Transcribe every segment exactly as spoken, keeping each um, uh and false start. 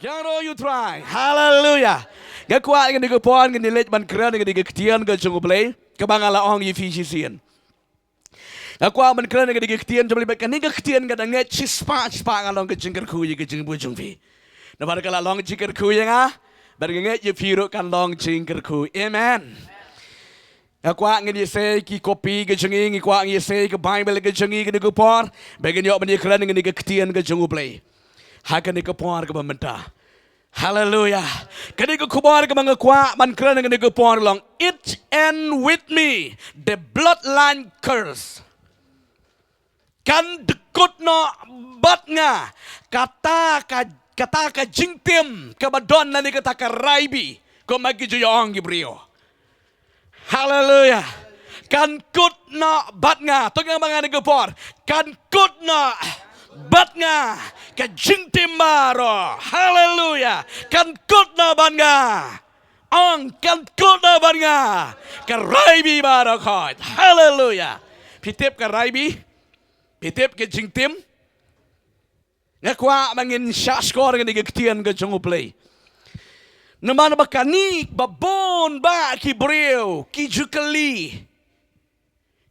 Ïaroh ïa u Trai. Haleluya. Nga kwah ïa kane ka por ngin ïa leit ban kren ïa kane ka ktien ka jong U Blei, kaba nga la ong ïa phi shisien. Nga kwah ban kren ïa kane ka ktien jong U Blei, bad kane ka ktien ka dang ngeit shispah shispah kan long ka jingkyrkhu ïa ka jingim jong phi. Namar ka la long jingkyrkhu ïa nga, bad nga ngeit ïa phi ruh kan long jingkyrkhu. Amen. Nga kwah ngin ïa sei ki kopi ka jong ngi, nga kwah ngin ïa sei ka Baibl ka jong ngi kane ka por, ba ngin ïoh ban ïa kren ïa kane ka ktien ka jong U Blei ha kane ka por kaba mynta. Haleluya. Kane ka khubor kaba nga kwah ban kren ïa kane ka por long, It End With Me, The Bloodline Curse. Kan dkut noh bad nga kata ka, kata ka jingtim kaba don lane kata ka raibi, kumba ki ju ong ki briew. Haleluya. Kan kut noh bad nga. To ngin ong bad nga kane ka por, kan kut noh bad nga ka jingtim baroh. Haleluya. Kan kut noh bad nga. Ong, kan kut noh bad nga ka raibi baroh khoit. Haleluya. Phi tip ka raibi? Phi tip ka jingtim? Nga kwah ba ngin shah shkor ïa kane ka ktien ka jong U Blei. Namar ba kane ba bun bah ki briew ki ju kylli,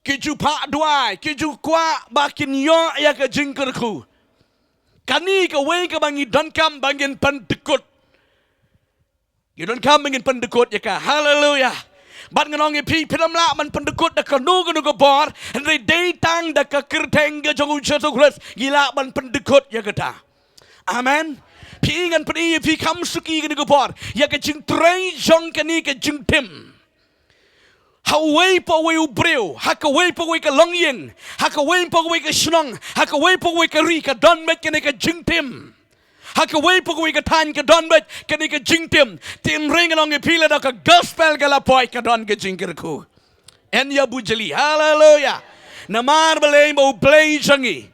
ki ju phah duwai, ki ju kwah ba kin ïoh ïa ka jingkyrkhu. Kane kawei kaba ngi donkam ba ngin pyndkut. Ngi donkam ba ngin pyndkut ïa ka. Haleluya. Bad ngan ong ïa phi, phin ym lah ban pyndkut da kano kano ka bor, hynrei dei tang da ka kyrteng ka jong U Jisu Khrist ngi lah ban pyndkut ïa kata. Amen. Phi, ngan pyni ïa phi kham suki kane ka bor ïa ka jingtrei jong kane ka jingtim. Ha uwei pa uwei u briew, ha kawei pa kawei ka longïing, ha kawei pa kawei ka shnong, ha kawei pa kawei ka ri ka don beit kane ka jingtim. Ha kawei pa kawei ka thaiñ ka don beit kane ka jingtim. Hynrei ngan ong ïa phi, lada ka gospel ka la poi ka don ka jingkyrkhu. Yn ïa bujli. Haleluya. Namar balei? Ba U Blei jong ngi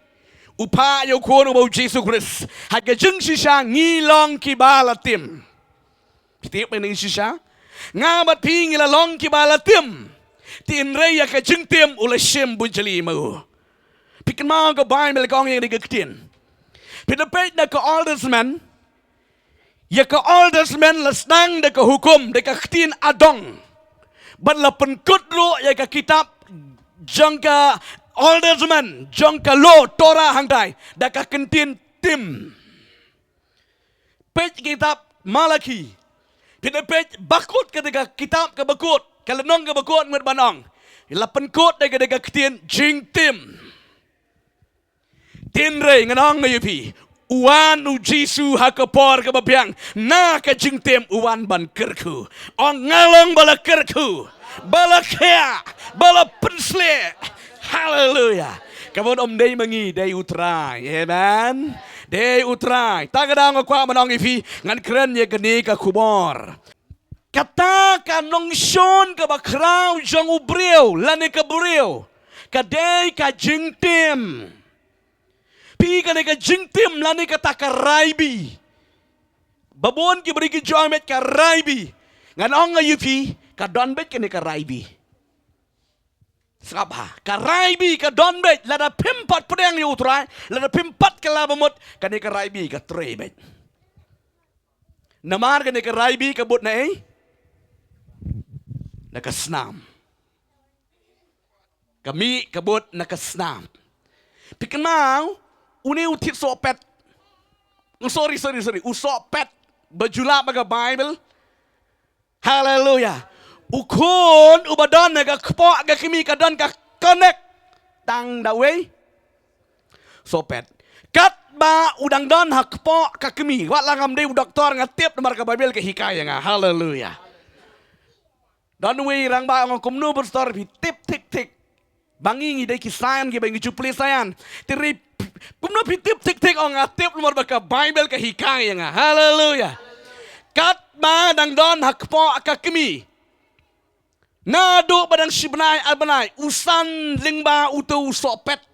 u phah ïa U Khun uba U Jisu Khrist. Ha ka jingshisha ngi long kiba la tim. Phi tip mynta shisha nga bad phi ngi la long kiba la tim. Hynrei ïa ka jingtim u la shim bujli ma u. Phi kynmaw ka Baibl ka ong ïa kane ka ktien. Phi da peit na ka Old Testament, ïa ka Old Testament la sdang da ka hukum, da ka ktien adong. Bad la pynkut ruh ïa ka kitab jong ka Old Testament, jong ka Law, Torah hangtai, da ka ktien tim. Peit kitab Malaki. Phi da peit bakut, kata ka kitab kaba kut, ka lynnong kaba kut, ngut ban ong, la pynkut da ka, da ka ktien jingtim. Hynrei ngan ong ïa phi, u wan U Jisu ha ka por kaba biang na ka jingtim, u wan ban kyrkhu. Ong, nga long ba la kyrkhu, ba la khiah, ba la pynshlur. Haleluya. Ka mut ym dei ma ngi, dei U Trai. Amen. Dei U Trai. Ta ka daw nga kwah ban ong ïa phi, ngan kren ïa kane ka khubor. Kata ka nongshun kaba khraw jong u briew lane ka briew ka dei ka jingtim. Phi, kane ka jingtim lane kata ka raibi, ba bun ki briew ki ju ong beit ka raibi. Ngan ong ïa phi, ka don beit kane ka raibi. Sngap ha, ka raibi ka don beit. Lada phim pat pdiang ïa U Trai, lada phim pat kylla ba mut, kane ka raibi ka trei beit. Namar kane ka raibi ka bud na ei? Na ka snam. Ka mih ka bud na ka snam. Phi kynmaw une u thied sohpet? Oh, sorry, sorry, sorry. U sohpet ba ju lah ba ka Baibl. Haleluya. U khun uba don ha ka kpoh ka kmie ka don ka connect tang da uwei sohpet. Katba u dang don ha kpoh ka kmie, wat la ngam dei u doktor nga tip namar ka Baibl ka hikai ïa nga. Haleluya. Don uwei rangbah ong, kumno pastor phi tip thik thik? Ba ngi ngi dei ki saian kiba ngi ju plie saian. Te hynrei kumno phi tip thik thik? Ong, nga tip namar ba ka Baibl ka hikai ïa nga. Haleluya. Katba dang don ha kpoh ka kmie, naduh ba dang shi bnai ar bnai, u san lyngba uto u sohpet.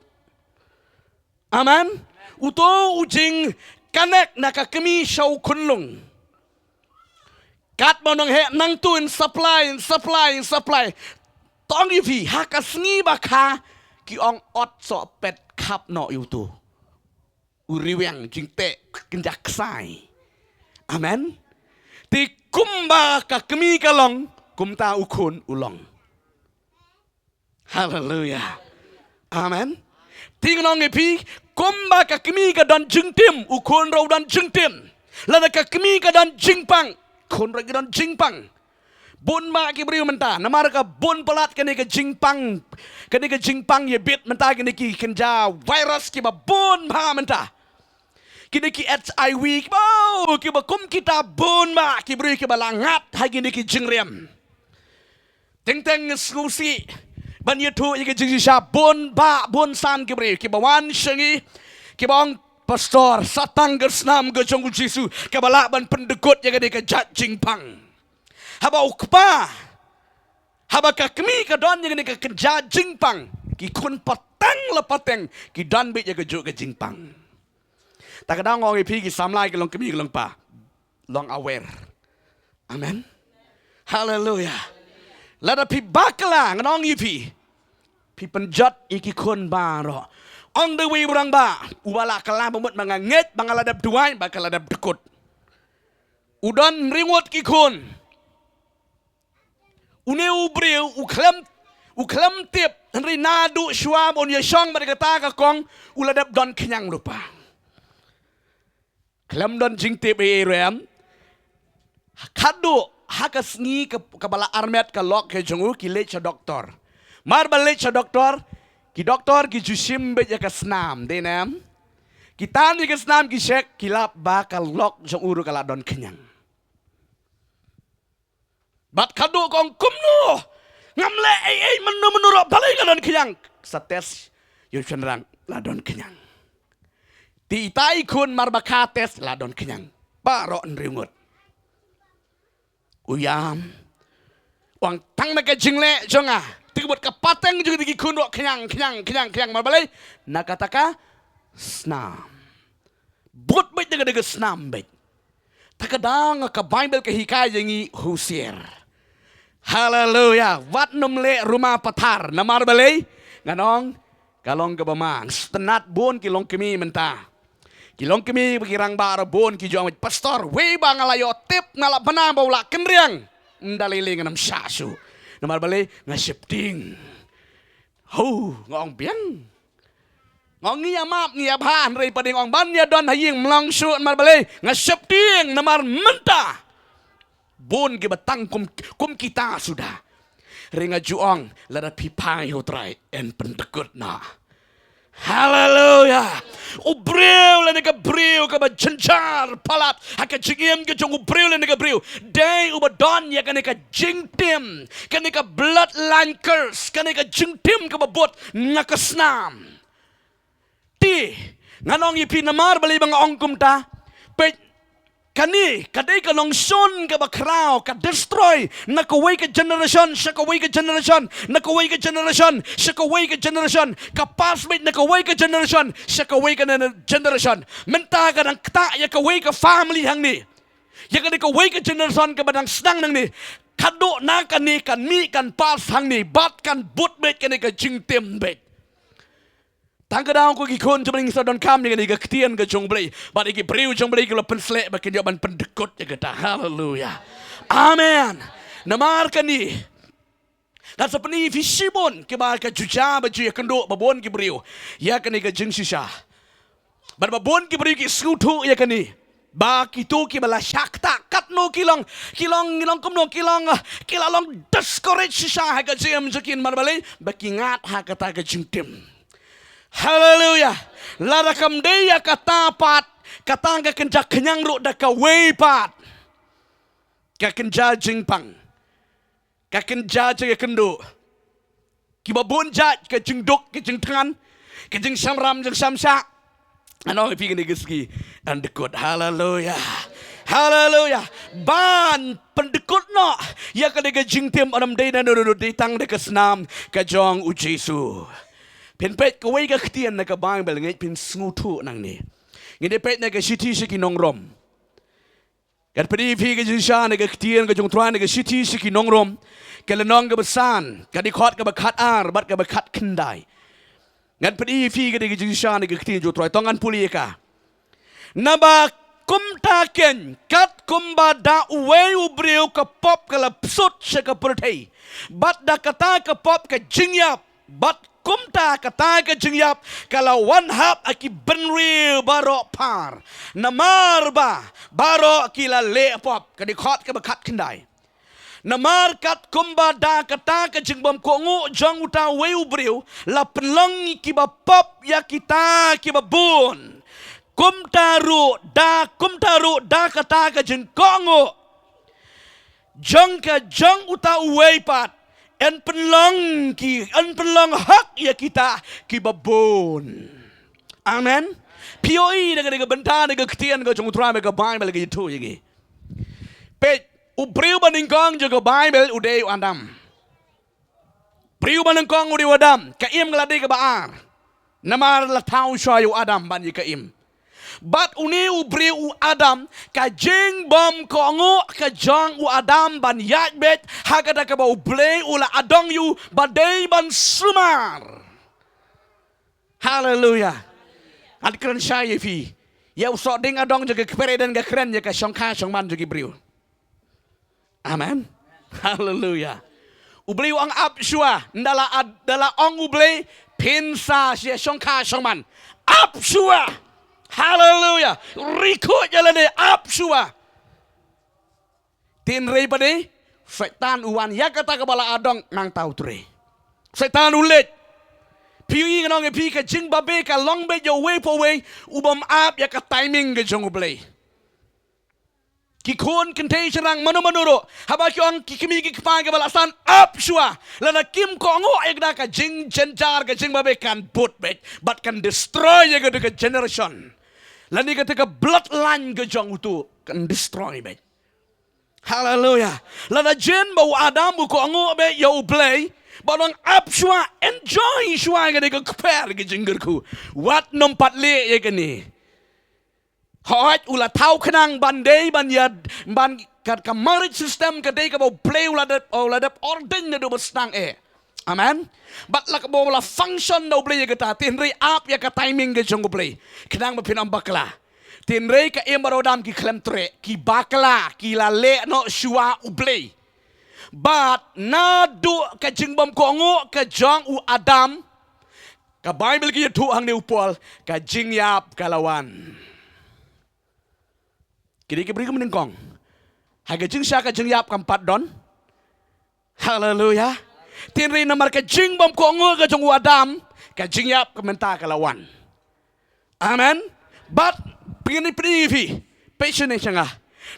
Amen. Uto u jingconnect na ka kmie sha u khunlung. Katba nongheh nangto in supply, in supply, in supply. To ong ïa phi, ha ka sngi ba kha, ki ong, ot sohpet, khap noh ïa uto u riewïang jingteh kynja ksai. Amen. Te kumba ka kmie ka long, kumta u khun u long. Haleluya. Amen. Te nga ong ïa phi, kumba ka kmie ka don jingtim, u khun ruh u don jingtim. Lada ka kmie ka don jingpang, khun ruh ki don jingpang. Bun bah ki briew mynta, namar ka bun palat kane ka jingpang, kane ka jingpang ïa bit mynta, kine ki kynja virus kiba bun bah mynta. Kine ki H I V kiba, kiba kum kita, bun bah ki briew kiba la ngat ha kine ki jingriam. Teng teng sngewsih ban ïathuh ïa ka jingshisha, bun bah bun san ki briew kiba wan sha ngi kiba ong, Pastor, sa tang ka snam ka jong u Jisu kaba lah ban pyndkut ïa kane ka jait jingpang. Haba u kpa, haba ka kmie ka don ïa kane ka kynja jingpang, ki khun pateng la pateng ki don beit ïa kajuh ka jingpang. Ta ka daw nga ong ïa phi, ki samla ki long kmie ki long kpa, long aware. Amen. Haleluya. Lada phi bakla, nga ong ïa phi, phi pynjot ïa ki khun baroh. Ong da uwei u rangbah uba la kylla, ba mut ma nga ngeit ba nga la dep duwai, ba ka la dep dkut. U don hynriew ngut ki khun. Une u briew u khlem, u khlem tip, hynrei naduh shuwa ba un ïashong bad kata ka kong, u la dep don khñiang lypa. Khlem don jingtip ei ei ruh em. Khadduh ha ka sngi ka, kaba la armet ka lok ka jong u, ki leit sha doktor. Mar ba leit sha doktor, ki doktor ki ju shim beit ïa ka snam, dei ne em? Ki tan ïa ka snam, ki check, ki lap ba ka lok jong u ruh ka la don khñiang. Bad khadduh ka ong, kumno? Ngam leh ei ei mynno mynno ruh, balei ka don khñiang? Sa test ïa u shynrang, la don khñiang. Te ita i khun mar ba ka test, la don khñiang. Baroh hynriew ngut. U ïam. U ong, tang na ka jingleh jong nga, te ka mut ka pateng jong ki khun ruh khñiang, khñiang, khñiang, khñiang. Mar balei? Na kata ka snam. Bud beit na kata ka snam beit. Ta ka daw nga, ka Baibl ka hikai ïa ngi husiar. Haleluya. Wat nym leh ruma pathar. Namar balei? Nga ong, ka long kaba ma. Sngewtynnat, bun ki longkmie mynta. Ki longkmie bad ki rangbah ruh bun ki ju ong, Pastor, wei ba nga la ïoh tip, nga la bna ba u la kynriang, ynda lei lei ngan ym shah shuh. Namar balei? Nga sheptieng. Ho, nga ong biang. Nga ong ngi ïa map, ngi ïa bha, hynrei pat nga ong ban ïa don ha ïing, ym long shuh, namar balei? Nga sheptieng, namar mynta bun kiba tang kum, kum kita suda. Hynrei nga ju ong, lada phi phai ha u Trai, yn pyndkut noh. Haleluya. U briew lane ka briew kaba jynjar palat ha ka jingim ka jong u briew lane ka briew, dei uba don ïa kane ka jingtim, kane ka bloodline curse, kane ka jingtim kaba bud na ka snam. Te ngan ong ïa phi namar balei ba nga ong kumta. Peit, kane ka dei ka nongshun kaba khraw, ka destroy na kawei ka generation sha kawei ka generation, na kawei ka generation sha kawei ka generation, ka pass beit na kawei ka generation sha kawei ka ne-, generation. Mynta ka dang ktah ïa kawei ka family hangne, ïa kane kawei ka generation kaba dang sdang nangne, khadduh na kane kan mih kan pass hangne bad kan bud beit kane ka jingtim beit. Tang ka daw ko ki khun jong U Blei, ngin sa donkam ïa kane ka ktien ka jong U Blei bad ïa ki briew jong U Blei ki la pynsleh ba kin ïoh ban pyndkut ïa kata. Haleluya. Amen. Namar kane, ngan sa pyni ïa phi shibun kiba ka juja ba ju ïakynduh ba bun ki briew ïa kane ka jingshisha. Bad ba bun ki briew ki sngewthuh ïa kane. Ba kito kiba la shah ktah katno ki long, ki long, ki long kumno, ki long, ah, ki la long discourage shisha ha ka jingim jong ki, namar balei? Ba ki ngat ha kata ka jingtim. Haleluya. Lada kam dei ïa kata pat, kata ka kynja khñiang ruh da kawei pat. Ka kynja jingpang. Ka kynja jingïakynduh. Kiba bun jait, ka jingduk, ka jingthngan, ka jingsham ram, jingsham shah. Ngan ong ïa phi kane ka sngi, yn dkut. Haleluya. Haleluya. Ban pyndkut noh ïa kane ka jingtim, ym dei na no no, dei tang da ka snam ka jong U Jisu. Phin peit kawei ka ktien na ka Baibl, ngeit phin sngewthuh nangne. Ngin ïa peit na ka shithi sha ki nong Rom. Ngan pyni ïa phi ka jingshisha na ka ktien ka jong U Trai na ka shithi sha ki nong Rom, ka lynnong kaba san, ka dkhot kaba khatar bad kaba khatkhyndai. Ngan pyni ïa phi ka dei ka jingshisha na ka ktien jong U Trai, to ngan pule ïa ka. Naba Kumta keiñ, kat kumba da uwei u briew ka pop ka la psut sha ka pyrthei, bad da kata ka pop ka jingïap, bad kumta kata ka jingïap ka la wan hap ha ki bynriew baroh phar. Namar ba baroh ki la leh pop, ka dei khot kaba khatkhyndai. Namar kat kumba da kata ka jingbymkohnguh jong uta uwei u briew la pynlong ïa kiba pop ïa kita kiba bun, kumta ruh da, kumta ruh da kata ka jingkohnguh jong ka jong uta uwei pat yn pynlong ki, yn pynlong hok ïa kita kiba bun. Amen. Phi ïohi da ka, da ka bynta, da ka ktien ka jong U Trai, ka Baibl ka ïathuh ïa ngi. Peit, u briew banyngkong jong ka Baibl u dei u Adam. Briew banyngkong u dei u Adam, ka im ka la dei kaba ar. Namar la thaw shuwa ïa u Adam ban ïa ka im. Bad une u briew u Adam, ka jingbymkohnguh ka jong u Adam ban ïaid beit ha kata kaba U Blei u la adong ïa u ba dei ban sumar. Haleluya. Ngan kren shai ïa phi. Ïa u sohdieng adong jong ka kper Eden ka kren ïa ka shongkha shongman jong ki briew. Amen. Haleluya. U Blei u ong ap shuwa, ynda la ad-, ynda la ong U Blei, phin sa sha shongkha shongman. Ap shuwa. Haleluya. Rikhuid ïa lade, ap shuwa. Hynrei pat de, Soitan u wan ïa kata kaba la adong, nangta u trei. Soitan u leit. Phi ïohi, ngan ong ïa phi, ka jingbabe ka long beit ïa uwei pa uwei u bym ap ïa ka timing ka jong U Blei. Ki khun kynthei shynrang mano mano ruh, haba ki ong ki kmie ki kpa kiba la san, ap shuwa. Lada kim kohnguh ïa kata, ka jingjynjar, ka jingbabe kan bud beit bad kan destroy ïa kata ka generation. Lane kata ka bloodline ka jong uto kan destroy beit. Haleluya. Lada jin ba u Adam u kohnguh beit ïa U Blei, ba u ong ap shuwa, enjoy shuwa ïa kane ka kper ka jingkyrkhu. Wat nym pat leh ïa kane. Hooid, u la thaw khnang ban dei ban ïa, ban ka, ka marriage system ka dei kaba U Blei u la dep, u la dep ordain naduh ba sdang eh. Amen. Bad la kaba u la function da U Blei ïa kata, hynrei ap ïa ka timing ka jong U Blei. Khnang ba phin ym bakla. Hynrei ka im bad u Adam ki khlem treh, ki bakla, ki la leh noh shuwa U Blei. Bad naduh ka jingbymkohnguh ka jong u Adam, ka Baibl ka ïathuh hangne u Paul, ka jingïap ka la wan. Ki dei ki briew kiba nyngkong. Ha ka jingshisha ka jingïap kam pat don. Haleluya. Hynrei namar ka jingbymkohnguh ka jong u Adam, ka jingïap ka mynta ka la wan. Amen. Bad pynïap phi, peit shane sha nga.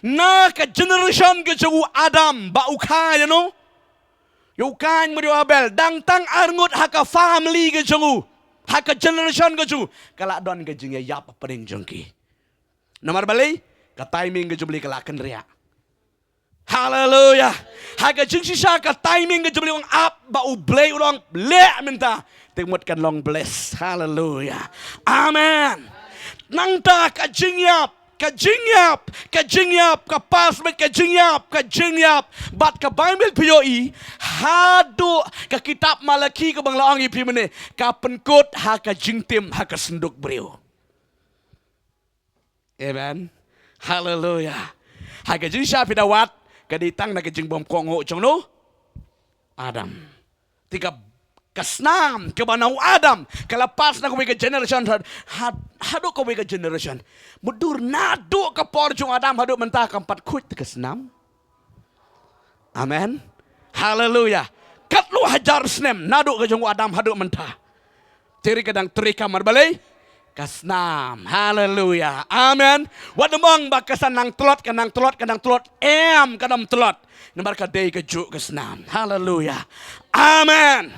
Na ka generation ka jong u Adam ba u kha ïa uno, ïa u Kain bad ïa u Abel, dang tang arngut ha ka family ka jong u, ha ka generation ka jong u, ka la don ka jingïap hapdeng jong ki. Namar balei? Ka timing ka jong U Blei ka la kynriah. Haleluya. Ha ka jingshisha ka timing ka jong U Blei, u ong ap, ba U Blei u ong leh mynta, te mut kan long bless. Haleluya. Amen. Nangta ka jingïap, ka jingïap, ka jingïap, ka pass beit ka jingïap, ka jingïap. Bad ka Baibl phi ïohi, haduh ka kitab Malaki kaba nga la ong ïa phi mynne, ka pynkut ha ka jingtim, ha ka synduk briew. Amen. Haleluya. Ha ka jingshisha phi da wad, ka dei tang na ka jingbymkohnguh jong uno, Adam. Te ka, ka snam kaba na u Adam ka la pass na kawei ka generation, had, had, haduh kawei ka generation. Mutdur naduh ka por jong u Adam haduh mynta kam pat khuid te ka snam. Amen. Haleluya. Katno hajar snem naduh ka jong u Adam haduh mynta, te ruh ka dang trei kamar balei? Ka snam. Haleluya. Amen. Wat nym ong ba ka sa nang tlot, ka nang tlot, ka nang tlot. Em, kam tlot. Namar ka dei kajuh ka snam. Haleluya. Amen.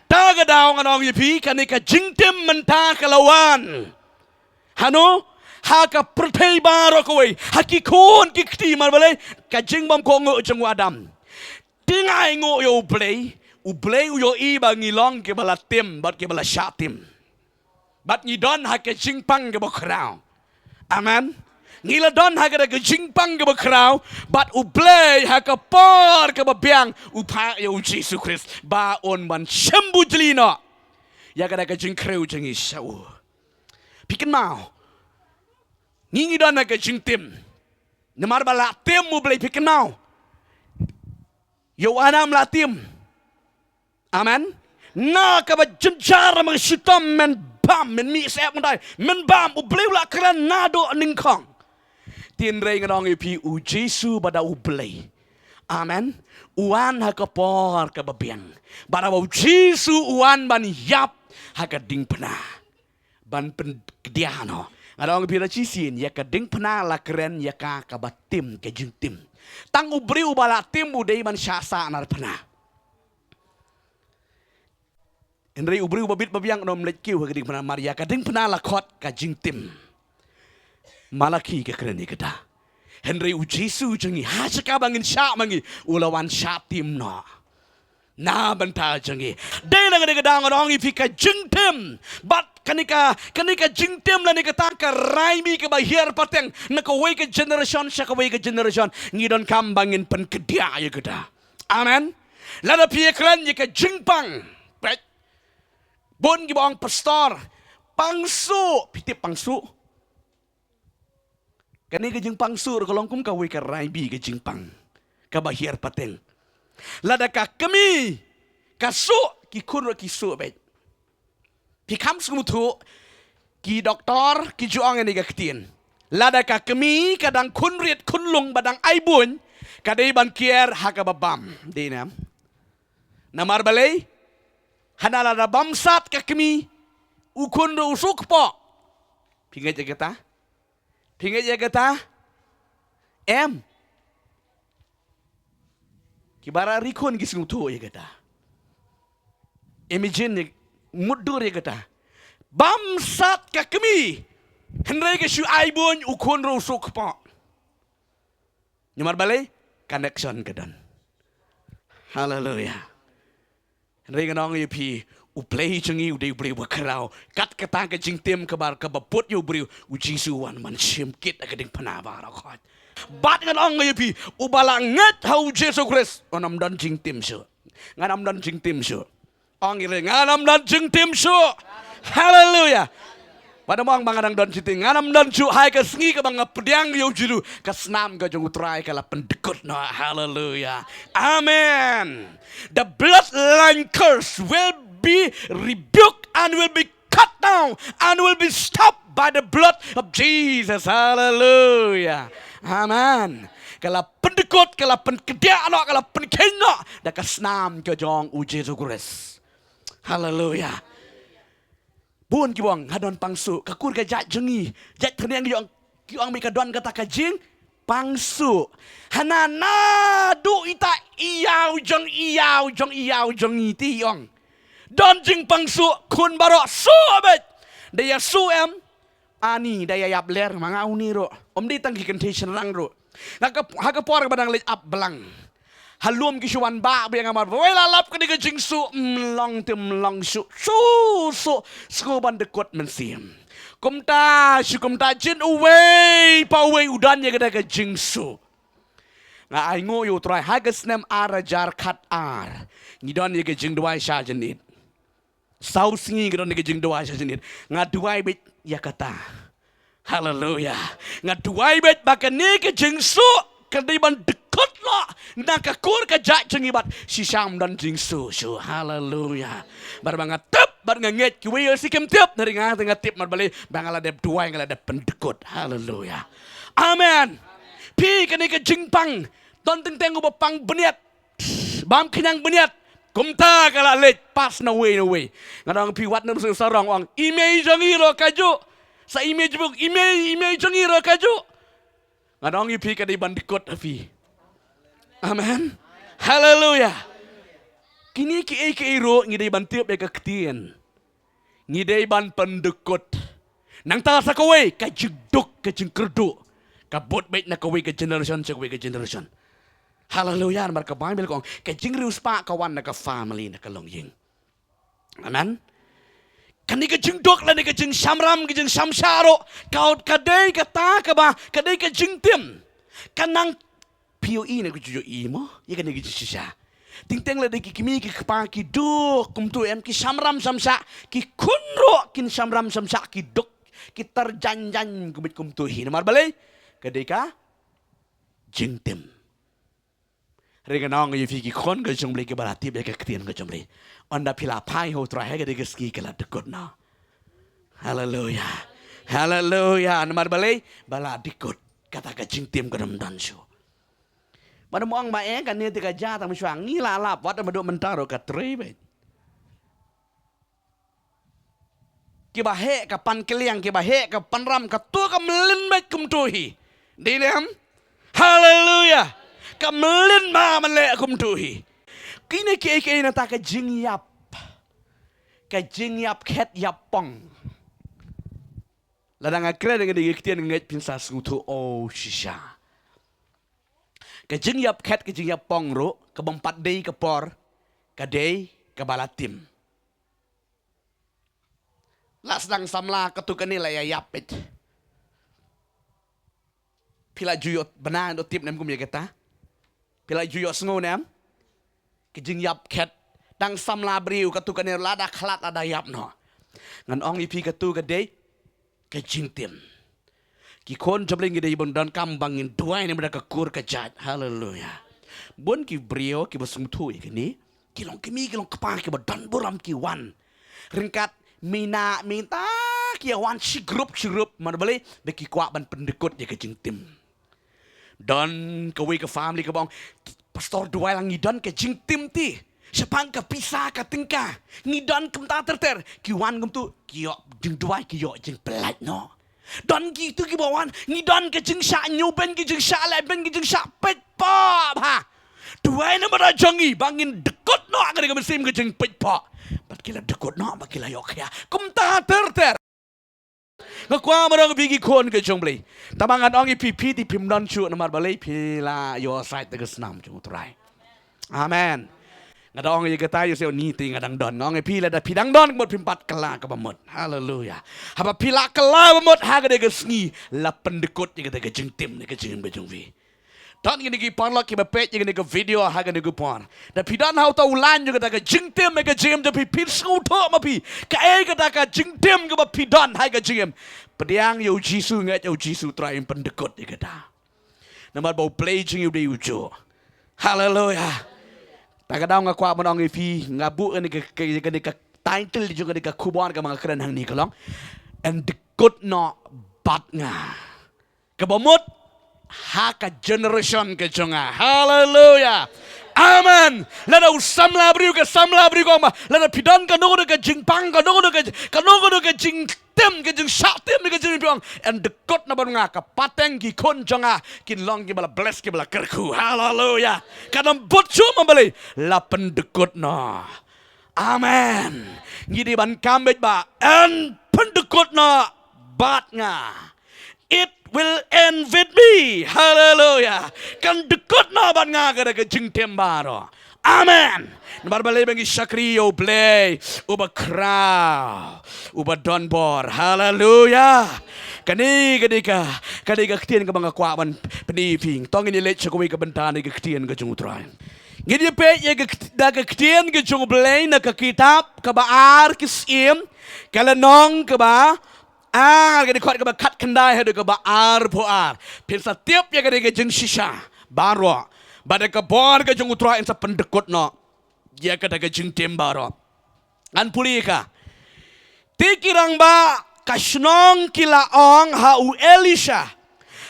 Ta ka daw ngan ong ïa phi, kane ka jingtim mynta ka la wan. Hano, ha ka pyrthei baroh kawei, ha ki khun ki kti, namar balei? Ka jingbymkohnguh jong u Adam. Te nga ainguh ïa U Blei, U Blei u ïohi ba ngi long kiba la tim bad kiba la shah tim. Bad ngi don ha ka jingpang kaba khraw. Amen. Ngi la don ha ka, ka jingpang kaba khraw, bad U Blei ha ka por kaba biang u phah ïa U Jisu Khrist ba un wan shim bujli noh ïa ka, ka jingkhrew jong ngi sha u. Phi kynmaw, Ngi ngi don ha ka jingtim. Namar ba la tim U Blei, phi kynmaw. Ïa u Adam la tim. Amen. Na kaba jynjar ma ka shitom, men bam, men mih sep ngan dei. Men bam, U Blei u la kren naduh nyngkong. Hynrei ngan ong ïa phi, U Jisu bad U Blei. Amen. U wan ha ka por kaba biang. Bad U Jisu u wan ban ïap ha ka diengphna. Ban pynkhia noh. Ngan ong ïa phi, la shisien, ïa ka diengphna la kren ïa ka kaba tim, ka jingtim. Tang u briew uba la tim u dei ban shah sah na phna. Hynrei u briew ba bit ba biang un ym leit kiew ha ka diengphna, namar ïa ka diengphna la khot ka jingtim. Malaki ka kren ïa kata. Hynrei U Jisu jong ngi, ha shaka ba ngin shah ma ngi, u la wan shah tim noh. Na bynta jong ngi. Dei na kane ka daw ngan ong ïa phi, ka jingtim. Bad kane ka, kane ka jingtim lane kata ka raibi kaba hiar pateng na kawei ka generation sha kawei ka generation. Ngi donkam ba ngin pynkhia ïa kata. Amen. Lada phi ïa kren ïa ka jingpang. Peit. Bun kiba ong, pastor, pang shuh, phi tip pang shuh. Kane ka jingpang shuh ruh ka long kum kawei ka raibi ka jingpang kaba hiar pateng. Lada ka kmie ka shuh, ki khun ruh ki shuh beit. Phi kham sngewthuh, ki doktor ki ju ong ïa kane ka ktien. Lada ka kmie ka dang khun rit khun lung ba dang ai bun, ka dei ban kiar ha kaba bam. Dei ne em? Namar balei? Hana lada bam sat ka kmie, u khun ruh u shu kpoh. Phi ngeit ïa kata? Phi ngeit ïa kata? Em. Ki baroh ri khun ki sngewthuh ïa kata. Imagine ïa, mutdur ïa kata. Bam sat ka kmie. Hynrei ka shu ai bun, u khun ruh u shu kpoh. Namar balei? Connection ka don. Haleluia. Hynrei ngan ong ïa phi, U Blei jong ngi u dei U Blei uba khraw. Kat kata ka jingtim kaba, kaba put ïa u briew, U Jisu u wan ban shim kit ha ka diengphna baroh khoit. Bad ngan ong ïa phi, uba la ngeit ha U Jisu Khrist un ym don jingtim shuh. Ngan ym don jingtim shuh. Ong ïa lade, ngan ym don jingtim shuh. Haleluia. Wat ym ong ba nga dang don jingtim. Ngan ym don shuh, ha ka sngi kaba nga pdiang ïa u julu, ka snam ka jong U Trai ka la pyndykut noh. Haleluia. Amen. The bloodline curse will be rebuked and will be cut down and will be stopped by the blood of Jesus. Haleluia. Amen. Ka la pyndykut, ka la pynkhia noh, ka la pynkheiñ noh da ka snam ka jong U Jisu Khrist. Haleluia. Bun kiba ong, ha don pang shuh, ka kur ka jait jong ngi, jait thyrniang ki ong, ki ong beit ka don kata ka jingpang shuh. Hana naduh ita ïa u jong, ïa u jong, ïa u jong ngi te ong. Don jingpang shuh, khun baroh shuh beit. Da ïa shuh em, ani da ïa ïap ler ma nga uni ruh. Ym dei tang ki kynthei shynrang ruh. Nga ka, ha ka por ba dang leit ap blang. Ha lum ki shu wan bah bha ïa nga namar ba wei la lap kane ka jingshuh, ym long te ym long shuh, shuh, shuh, sngewbha ban dykut mynsiem. Kumta, shu kumta jin uwei pa uwei u don ïa kata ka jingshuh. Nga ainguh ïa U Trai ha ka snem ar hajar khat ar. Ngi don ïa ka jingduwai sha jingit. Saw sngi nga don ïa ka jingduwai sha jingit. Nga duwai beit ïa kata. Haleluia. Nga duwai beit ba kane ka jingshuh ka dei ban dykut noh na ka kur ka jait jong ngi bad shisha ym don jingshuh shuh. Haleluia. Bad ba nga tip bad nga ngeit kiwei ïa shi kim tip, hynrei nga te nga tip namar balei, ba nga la dep duwai, nga la dep pyndykut. Haleluia. Amen. Phi, kane ka jingpang, don teng teng uba pang bniat. Bam khñiang bniat. Kumta ka la leit, pass na uwei na uwei. Nga ong phi, wat nym sngewsarong, ong i mei jong ngi ruh kajuh. Sa i mei jong, i mei, i mei jong ngi ruh kajuh. Nga ong ïa phi, ka dei ban dykut ha phi. Amen. Haleluia. Kine kiei kiei ruh ngi dei ban tip ïa ka ktien. Ngi dei ban pyndykut. Nangta sa kawei, ka jingduk, ka jingkyrduh, ka bud beit na kawei ka generation sha kawei ka generation. Haleluia, namar ka Baibl ka ong, ka jingriewspah ka wan na ka family, na ka longïing. Amen. Kane ka jingduk lane ka jingshamram, ka jingshamshah ruh, ka, ka dei kata kaba, ka dei ka jingtim. Ka nang Phi ïohi ne ka ju ïohi mo ïa kane ka jingshisha. Teng teng lada ki kmie ki kpa ki duk kumto em, ki shamram shamshah, ki khun ruh kin shamram shamshah, ki duk, Ki tyrjang jang kumwei kumtu hi. Namar balei? Ka dei ka jingtim. Hynrei ngan ong ïa phi ki khun ka jong U Blei kiba la tip ïa ka ktien ka jong U Blei. Ynda phi la phai ha U Trai ha ka dei ka sngi ka la dkut noh. Haleluya. Haleluya. Namar balei? Ba la dkut. Kata ka jingtim kam don shuh. Ba da mo ong ba eh kane te ka jia tang mynshuwa ngi la lap wat da ma duk mynta ruh ka trei beit. Kiba heh ka pan kylliang, kiba heh ka pan ram, kato ka mlien beit kumto hi. Dei ne em? Haleluya. Ka mlien ma man leh kumto hi. Kine kiei kiei nangta ka jingïap. Ka jingïap khet ïap pong. Lada nga kren ïa kane ka ktien nga ngeit phin sa sngewthuh, oh shisha. Ka jingïap khet ka jingïap pong ruh, ka bym pat dei ka por, ka dei kaba la tim. La sdang samla katu kane la ïa ïap peit. Phi la ju ïoh bna ïoh tip ne em kum ïa kata. Phi la ju ïoh sngew ne em. Ka jingïap khet. Dang samla briew katu kane lada khlad lada ïap noh. Ngan ong ïa phi katu ka dei ka jingtim. Ki khun jong U Blei ngi dei ban donkam ba ngin duwai namar ka kur ka jait. Haleluya. Bun ki briew kiba sngewthuh ïa kane. Ki long kmie ki long kpa kiba don burom ki wan. Ryngkat mynta mynta ki ïa wan shi group shi group namar balei ba ki kwah ban pyndkut ïa ka jingtim. Don kawei ka family kaba ong, Pastor, duwai lang ngi don ka jingtim te. Shaphang ka pisa ka tyngka. Ngi don kumta ter ter. Ki wan kumtu, ki ïoh jingduwai, ki ïoh jingpyllait noh. Don kitu kiba wan, ngi don ka jingshah ñiewbeiñ, ka jingshah lehbeiñ, ka jingshah peit paw bha. Duwai namar jong ngi ba ngin dkut noh ka dei ka mynsiem ka jingpeit paw. Bad ki la dkut noh, bad ki la ïoh khia. Kumta ter ter. Nga kwah ban ong ïa phi ki khun ka jong U Blei. Tangba ngan ong ïa phi, phi te phim don shuh namar balei phi la ïoh sait da ka snam jong U Trai. Amen. Nga da ong ïa kata ïa shuh ni te nga dang don. Nga ong ïa phi lada phi dang don ka mut phim pat kylla kaba mut. Haleluya. Haba phi la kylla ba mut ha ka dei ka sngi la pyndkut ïa kata ka jingtim ne ka jingim ka jong phi. Don kine ki paralok kiba peit ïa kane ka video ha kane ka por. Da phi don ha uta u lain jong kata ka jingtim ha ka jingim jong phi, phi sngewthuh ma phi kaei kata ka jingtim kaba phi don ha ka jingim. Pdiang ïa U Jisu, ngeit ïa U Jisu Trai, yn pyndkut ïa kata. Namar ba U Blei jong ngi u dei ujuh. Haleluya. Ta ka daw nga kwah ban ong ïa phi, nga buh kane ka, ka, kane ka title jong kane ka khubor kaba nga kren hangne ka long, yn dkut noh bad nga. Kaba mut ha ka generation ka jong nga. Haleluya. Amen. Lada u samla briew, ka samla briew ka ong ba lada phi don kano kano ka jingpang, kano kano ka, kano kano ka jingtim, ka jingshah tim, ka jingpang, yn dkut noh bad nga, ka pateng ki khun jong nga kin long kiba la bless, kiba la kyrkhu. Haleluya. Kan ym bud shuh ma balei, la pyndkut noh. Amen. Ngi dei ban kam beit ba yn pyndkut noh bad nga. It will end with me. Haleluya. Kan dkut noh bad nga kata ka jingtim baroh. Amen. Namar balei? Ba ngi shakri ïa U Blei uba khraw, uba don bor. Haleluya. Kane ka dei ka, ka dei ka ktien kaba nga kwah ban pyni ïa phi. To ngin ïa leit sha kawei ka bynta na ka ktien ka jong U Trai. Ngin ïa peit ïa ka kt-, da ka ktien ka jong U Blei na ka kitab kaba ar Ki Syiem, ka lynnong kaba ar, ka dkhot kaba khatkhyndai haduh kaba arphew ar. Phin sa tip ïa ka dei ka jingshisha baroh ba da ka bor ka jong U Trai yn sa pyndkut noh ïa kata ka jingtim baroh. Ngan pule ïa ka. Te ki rangbah ka shnong ki la ong ha u Elisha,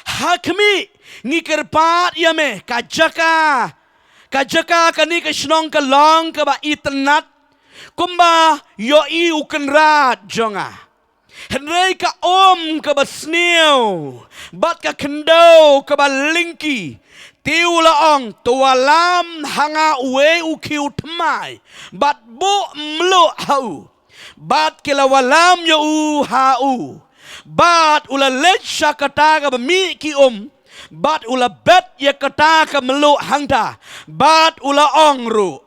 ha khmih, ngi kyrpad ïa me, ka jaka, ka jaka kane ka shnong ka long kaba itynnad kumba ïohi u kynrad jong nga. Hynrei ka um kaba sniew bad ka khyndew kaba lyngki, te u la ong, to wallam ha nga uwei u khiew thymmai bad buh mluh ha u. Bad ki la wallam ïa u ha u. Bad u la leit sha kata kaba mih ki um bad u la bet ïa kata ka mluh hangta. Bad u la ong ruh,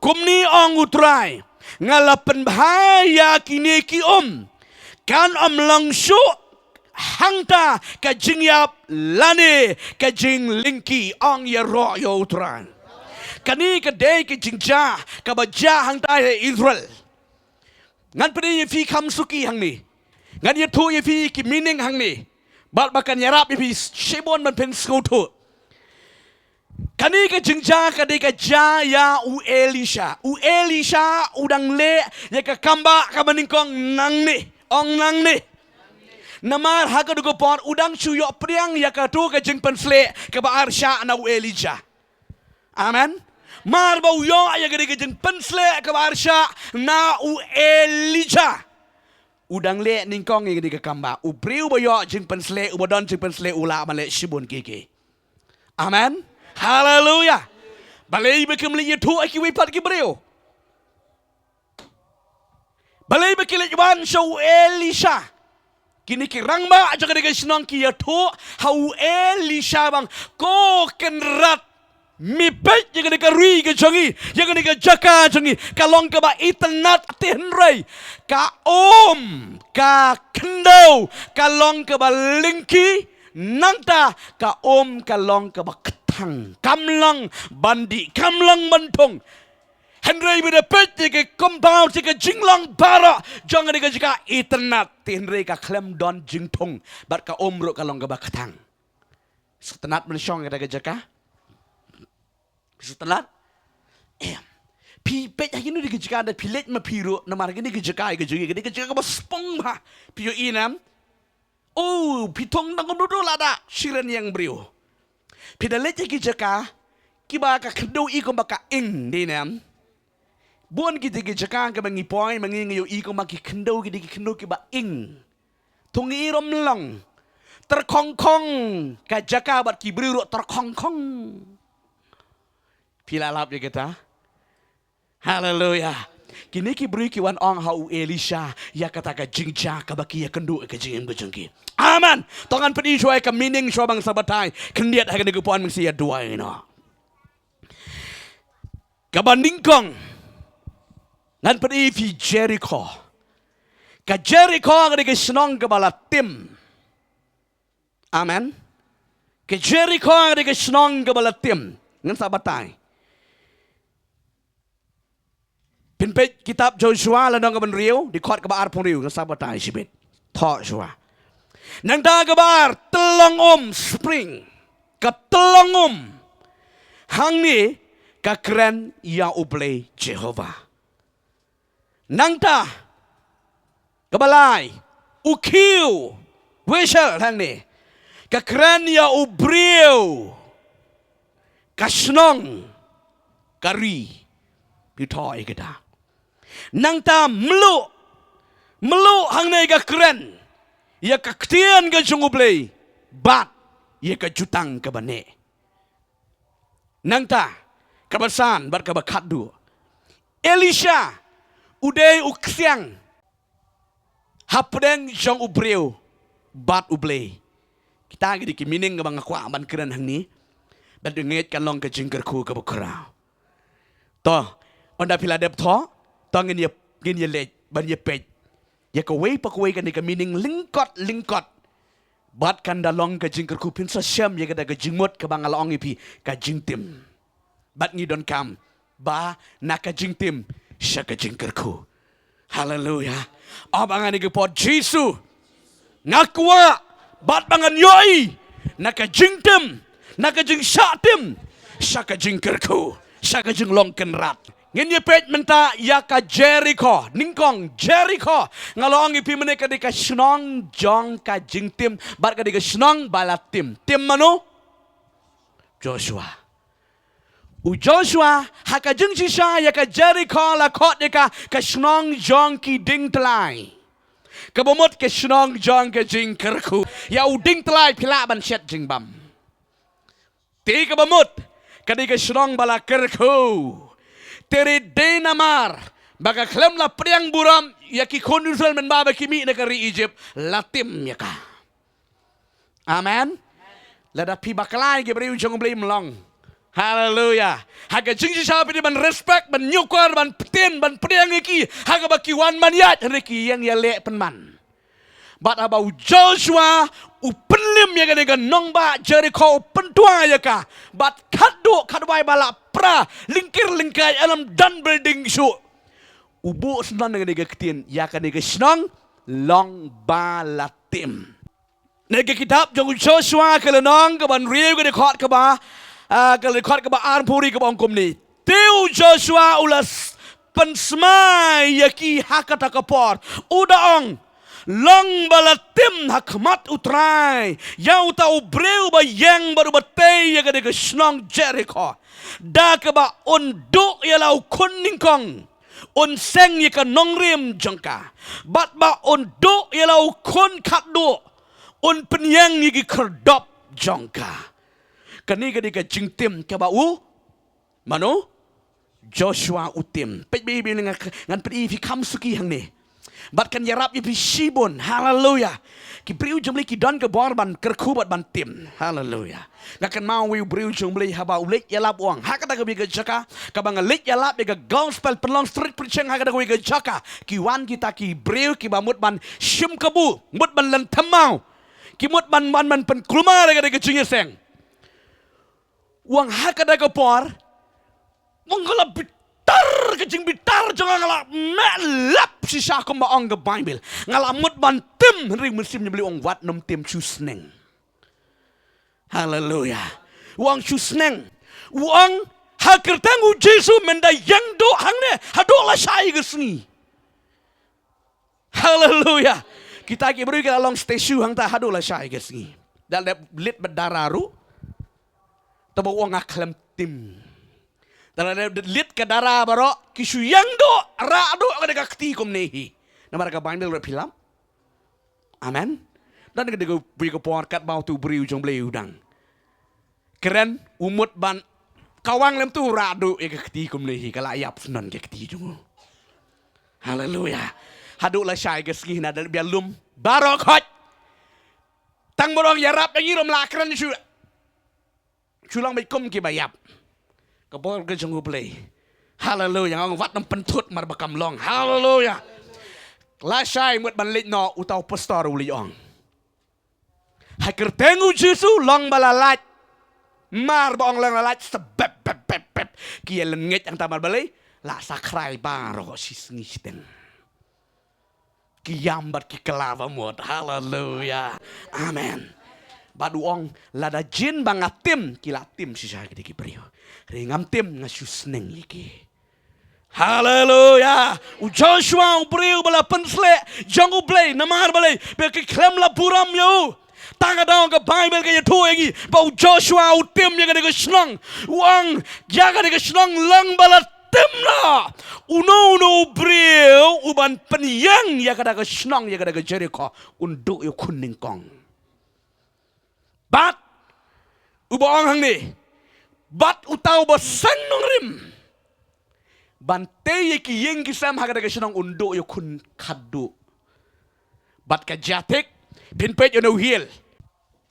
kumne ong U Trai, nga la pynbha ïa kine ki um, kan ym long shuh hangta ka jingïap lane ka jinglyngki. Ong ïaroh ïa U Trai. Kane ka dei ka jingjia kaba jia hangta ha Israel. Ngan pyni ïa phi kham suki hangne. Ngan ïathuh ïa phi ki meaning hangne. Bad ba kan ïarap ïa phi shibun ban pynsngewthuh. Kane ka jingjia ka dei ka jia ïa u Elisha. U Elisha u dang leh ïa ka kambah kaba nyngkong nangne. Ong nangne. Namar ha kato ka por u dang shu ïoh pdiang ïa kato ka jingpynsleh kaba arshah na u Elijah. Amen. Mar ba u ïoh ïa kane ka jingpynsleh kaba arshah na u Elijah, u dang leh nyngkong ïa kane ka kambah. U briew ba ïoh jingpynsleh, uba don jingpynsleh, u lah ban leh shibun kiei kiei. Amen. Haleluya. Balei ba kim leit ïathuh ha kiwei pat ki briew? Balei ba ki leit wan sha u Elisha? Kine ki rangbah jong kane ka shnong ki ïathuh ha u Elisha bang, ko Kynrad, me peit ïa kane ka ri ka jong ngi, ïa kane ka jaka jong ngi, ka long kaba itynnad, te hynrei ka um ka khyndew ka long kaba lyngkhi, nangta ka um ka long kaba kthang. Kam long ban dih, kam long ban thung. Hynrei ba da peit ïa ka compound, ïa ka jinglong baroh jong kane ka jaka, itynnad, te hynrei ka khlem don jingthung, bad ka um ruh ka long kaba kthang. Sngewtynnad ban shong ha kata ka jaka? Sngewtynnad? Em. Phi peit ha kino kino ki jaka, da phi leit ma phi ruh, namar kane ka jaka, ka jaka, kane ka jaka kaba spong bha. Phi ïohi ne em? Oh, phi thung tang kumno, lada shiren ïa u briew. Phi da leit ha ki jaka kiba ka khyndew i kumba ka ing, dei ne em? Bun kiti ki jaka kiba ngi poi ma ngi, ngi ïohi kumba ki khyndew, kiti ki khyndew kiba ing. Thung i rum long. Tyrkhong khong ka jaka bad ki briew ruh tyrkhong khong. Phi la lap ïa kata? Haleluya. Kine ki briew ki wan ong ha u Elisha ïa kata ka jingjia kaba ki ïakynduh ïa ka jingim ka jong ki. Amen. To ngan pyni shuwa ïa ka meaning shuwa ban sa batai khyndiat ha kane ka por, mynta sa ïa duwai noh. Kaba nyngkong, ngan pyni ïa phi Jerikho. Ka Jerikho ka dei ka shnong kaba la tim. Amen. Ka Jerikho ka dei ka shnong kaba la tim. Ngan sa batai. Phin peit kitab Joshua lynnong kaba hynriew, dkhot kaba arphew hynriew, ngan sa batai shibit. Thoh shuwa. Nangta kaba ar, tyllong um, spring. Ka tyllong um. Hangne ka kren ïa U Blei Jehobah. Nangta kaba lai, u khiew, whistle hangne, ka kren ïa u briew, ka shnong, ka ri. Phi thoh ïa kata. Nangta mluh, mluh hangne ka kren ïa ka ktien ka jong U Blei bad ïa ka jutang kaba neh. Nangta kaba san bad kaba khatduh, Elisha u dei u ksiang hapdeng jong u briew bad U Blei. Kita ki dei ki meaning kaba nga kwah ban kren hangne. Bad ngeit kan long ka jingkyrkhu kaba khraw. To, ynda phi la dep thoh, to ngin ïa, ngin ïa leit ban ïa peit ïa kawei pa kawei kane ka meaning lyngkot lyngkot. Bad kan da long ka jingkyrkhu, phin sa shem ïa kata ka jingmut kaba nga la ong ïa phi, ka jingtim. Bad ngi donkam ba na ka jingtim sha ka jingkyrkhu. Haleluya. Ap ha kane ka por, Jisu, nga kwah bad ba ngan ïohi na ka jingtim, na ka jingshah tim sha ka jingkyrkhu, sha ka jinglong kynrad. Ngin ïa peit mynta ïa ka Jerikho. Nyngkong, Jerikho, nga la ong ïa phi mynne ka dei ka shnong jong ka jingtim bad ka dei ka shnong ba la tim. Tim mano? Joshua. U Joshua, ha ka jingshisha ïa ka Jerikho la khot ïa ka ka shnong jong ki diengtlai. Kaba mut ka shnong jong ka jingkyrkhu. Ïa u diengtlai phi lah ban shet jingbam. Te kaba mut ka dei ka shnong ba la kyrkhu. Te rit dei namar ba ka khlem la pdiang burom ïa ki khun Israel mynba ba ki mih na ka ri Egypt, la tim ïa ka. Amen. Lada phi bakla ïa ki briew jong U Blei, ym long. Haleluya. Ha ka jingshisha phi dei ban respect, ban ñiewkor, ban ktien, ban pdiang ïa ki ha kaba ki wan ban ïaid, hynrei ki ïeng ïaleh pynban. Bad haba u Joshua u pynlim ïa kane ka nongbah Jerikho, u pyntwa ïa ka, bad khatduh khatwai ba la pra, lyngkir lyngkai, ym don building shuh, u buh syndon ïa kane ka ktien, ïa kane ka shnong long ba la tim. Na ka kitab jong u Joshua ka lynnong kaba hynriew ka dkhot kaba, ah, ka dkhot kaba arphew hynriew kaba ong kumne. Te u Joshua u la s-, pynsmai ïa ki ha kata ka por. U da ong, long ba la tim ha khmat u Trai ïa uta u briew ba ïeng bad uba tei ïa kane ka shnong Jerikho. Da kaba un duh ïa la u khun nyngkong, un seng ïa ka nongrim jong ka. Bad ba un duh ïa la u khun khatduh, un pynïeng ïa ki khyrdop jong ka. Kane ka dei ka jingtim kaba u, mano? Joshua u tim. Peit bad ngan pyni ïa phi kham suki hangne. Bad kan ïarap ïa phi shibun. Haleluya. Ki briew jong U Blei ki don ka bor ban kyrkhu bad ban tim. Haleluya. Nga kynmaw uwei u briew jong U Blei haba u leit ïalap, u ong, ha kata kawei ka jaka kaba nga leit ïalap ïa ka gospel, pynlong street preaching ha kata kawei ka jaka, ki wan kita ki briew kiba mut ban shim kabu, mut ban len thymmai, ki mut ban, ban, ban pynkulmar ïa kata ka jingïaseng. U ong, ha kata ka por, u ong, nga la bitar, ka jingbitar jong nga, nga la meh lap shisha kumba ong ka Baibl. Nga la mut ban tim, hynrei u Mynsiem jong U Blei u ong, wat nym tim, shu sneng. Haleluya. U ong, shu sneng. U ong, ha kyrteng U Jisu men da ïeng duh hangne haduh lashai ka sngi. Haleluya. Kita ki briew ki la long statue hangta haduh lashai ka sngi. Da la dep lit bad dara ruh, tangba u ong, nga khlem tim. Da la dep lit ka dara baroh, ki shu ïeng duh, rah duh ka dei ka kti kumne hi. Namar ka Baibl ruh phi lap. Amen. Da kane ka dei kawei ka por katba utu u briew jong U Blei u dang kren, u mut ban kawang lem, tu rah duh ïa ka kti kumne hi, ka la ïap shnong ka kti jong u. Haleluya. Haduh lashai ka sngi na da bia lum baroh khoit. Tang baroh ïarap ïa ngi ruh ym lah kren shuh. Shu long beit kum kiba ïap. Ka bor ka jong U Blei. Haleluya. Nga ong, wat nym pynthut mar ba kam long. Haleluya. Lashai mut ban leit noh, uta u pastor u leit ong, ha kyrteng U Jisu long ba la lait. Mar ba ong long la lait, sa bep bep bep bep, ki ïa len ngeit hangta mar balei? La sa khrai baroh shi sngi shiteng. Ki ïam bad ki kylla ba mut. Haleluya. Amen. Bad u ong, lada jin ba nga tim, ki la tim shisha ki dei ki briew. Hynrei ngam tim, nga shu sneng ïa ki. Haleluya. U Joshua u briew ba la pynsleh jong U Blei, namar balei? Ba ki khlem la burom ïa u. Tang ka daw ka Baibl ka ïathuh ïa ngi ba u Joshua u tim ïa kane ka shnong. U ong, ïa kane ka shnong long ba la tim noh. Uno uno u briew uban pynïeng ïa kata ka shnong, ïa kata ka Jerikho, un duh ïa u khun nyngkong. Bad uba ong hangne, bad uta uba seng nongrim ban tei ïa ki ïing ki sem ha kata ka shnong, un duh ïa u khun khatduh. Bad ka jia thik, phin peit ïa une u hiel.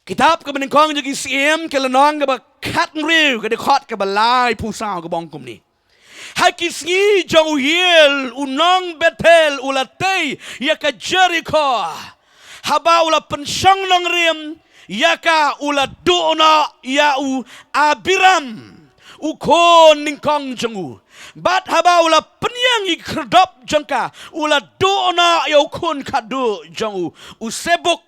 Kitab kaba nyngkong jong ki Syiem, ka lynnong kaba khathynriew, ka dkhot kaba laiphew saw, kaba ong kumne. Ha ki sngi jong u hiel, u nong Bethel u la tei ïa ka Jerikho. Haba u la pynshong nongrim ïa ka, u la duh noh ïa u Abiram, u khun nyngkong jong u. Bad haba u la pynïeng ïa ki khyrdop jong ka, u la duh noh ïa u khun khatduh jong u, u Sebuk.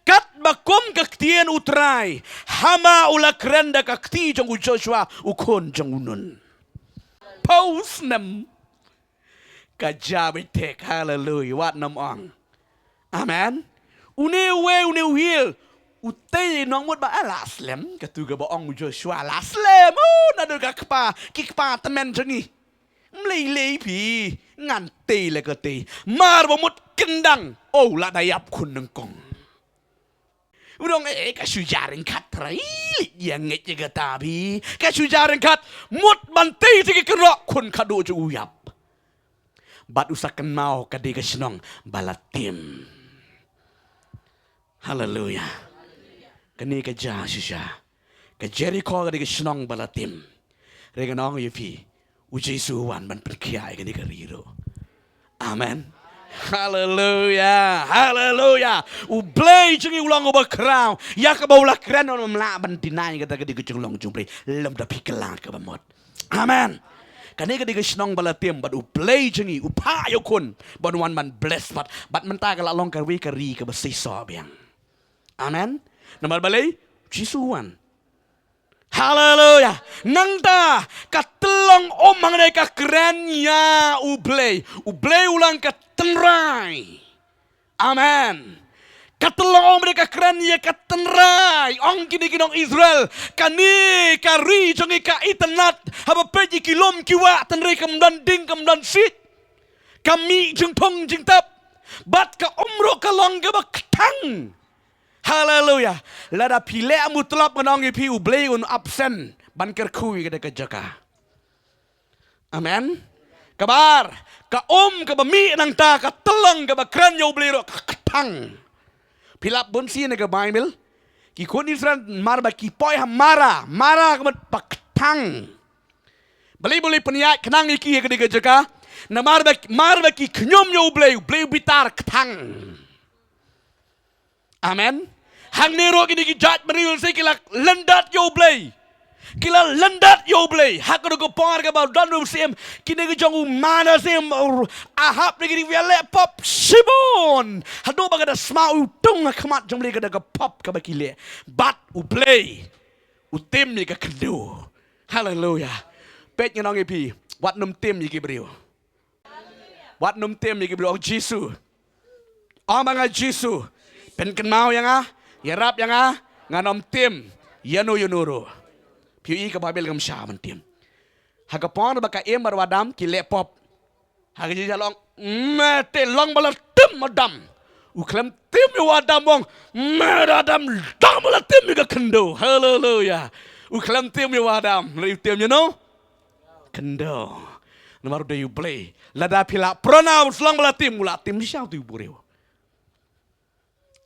Katba kum ka ktien U Trai, haba u la kren da ka kti jong u Joshua, u khun jong u Nun. Phew snem. Ka jia beit thik, haleluya, wat nym ong. Amen. Une uwei, une u hiel, u tei nong mut ba, ah, la slem, katu kaba ong u Joshua, la slem, oh, naduh ka kpa, ki kpa tymmen jong ngi. Ym lei lei phi, ngan tei la ka tei. Mar ba mut kyndang, oh, la da ïap khun nyngkong. U ong, eh, ka shu jia ryngkat Trai, leit ïa ngeit ïa kata phi. Ka shu jia ryngkat, mut ban tei te ki kynroh, khun khatduh jong u ïap. Bad u sa kynmaw ka dei ka shnong ba la tim. Haleluya. Kane ka jia shisha. Ka Jerikho ka dei ka shnong ba la tim. Hynrei ngan ong ïa phi, u Jisu u wan ban pynkhiah ïa kane ka ri ruh. Amen. Haleluya. Haleluya. U Blei jong ngi u long uba khraw. Ïa kaba u la kren, ym lah ban deny kata ka dei ka jinglong jong U Blei. Lymda phi kylla kaba mut. Amen. Kane ka dei ka shnong ba la tim, bad U Blei jong ngi u phah ïa u khun ban wan ban bless pat. Bad mynta ka la long kawei ka ri kaba seisoh biang. Amen. Namar balei? Jisu wan. Haleluya. Nangta ka tyllong um hangne ka kren ïa U Blei. U Blei u long ka tynrai. Amen. Ka tyllong um hangne ka kren ïa ka tynrai. Ong kine ki nong Israel, kane ka ri jong ngi ka itynnad. Haba peit ïa ki lum ki wah, tynrai kam don ding kam don siej. Ka mih jingthung jingtep. Bad ka um ruh ka long kaba kthang. Haleluya. Lada phi leh mutlop, ngan ong ïa phi, U Blei un absent ban kyrkhu ïa kata ka jaka. Amen. Kaba ar, ka um kaba mih nangta, ka tyllong kaba kren ïa U Blei ruh ka kthang. Phi lap bun sien ha ka Baibl, ki khun Israel mar ba ki poi ha Mara, Mara ka mut ba kthang. Balei U Blei pynïaid khnang ïa ki ha kane ka jaka? Namar ba, mar ba ki khñium ïa U Blei, U Blei u bitar, kthang. Amen. Hangne ruh kine ki jait bynriew lehse ki la lyndet ïa U Blei. Ki la lyndet ïa U Blei. Ha kano ka por kaba don u syiem, kine ki jong u Manaseh, u Ahab ne kine ki leh pop shibun. Haduh ba ka da sma u tung ha khmat jong U Blei ka da ka pop kaba ki leh. Bad U Blei u tim ïa ka khyndew. Haleluya. Peit ngan ong ïa phi, wat nym tim ïa ki briew. Wat nym tim ïa ki briew, ong Jisu. Ong ba nga Jisu. Pynkynmaw ïa nga, ïarap ïa nga, ngan nym tim ïano ïano ruh. Phi ïohi ka Baibl kam shah ban tim. Ha ka por ba ka Im bad u Adam ki leh pop, ha ka jingïalong, me te long ba la tim Adam. U khlem tim ïa u Adam, ong, me Adam, long ba la tim ïa ka khyndew. Haleluya. U khlem tim ïa u Adam, la u tim ïano? Khyndew. Namar u dei U Blei. Lada phi la pyrkhat, u shlong ba la tim, u la tim sha utu u briew.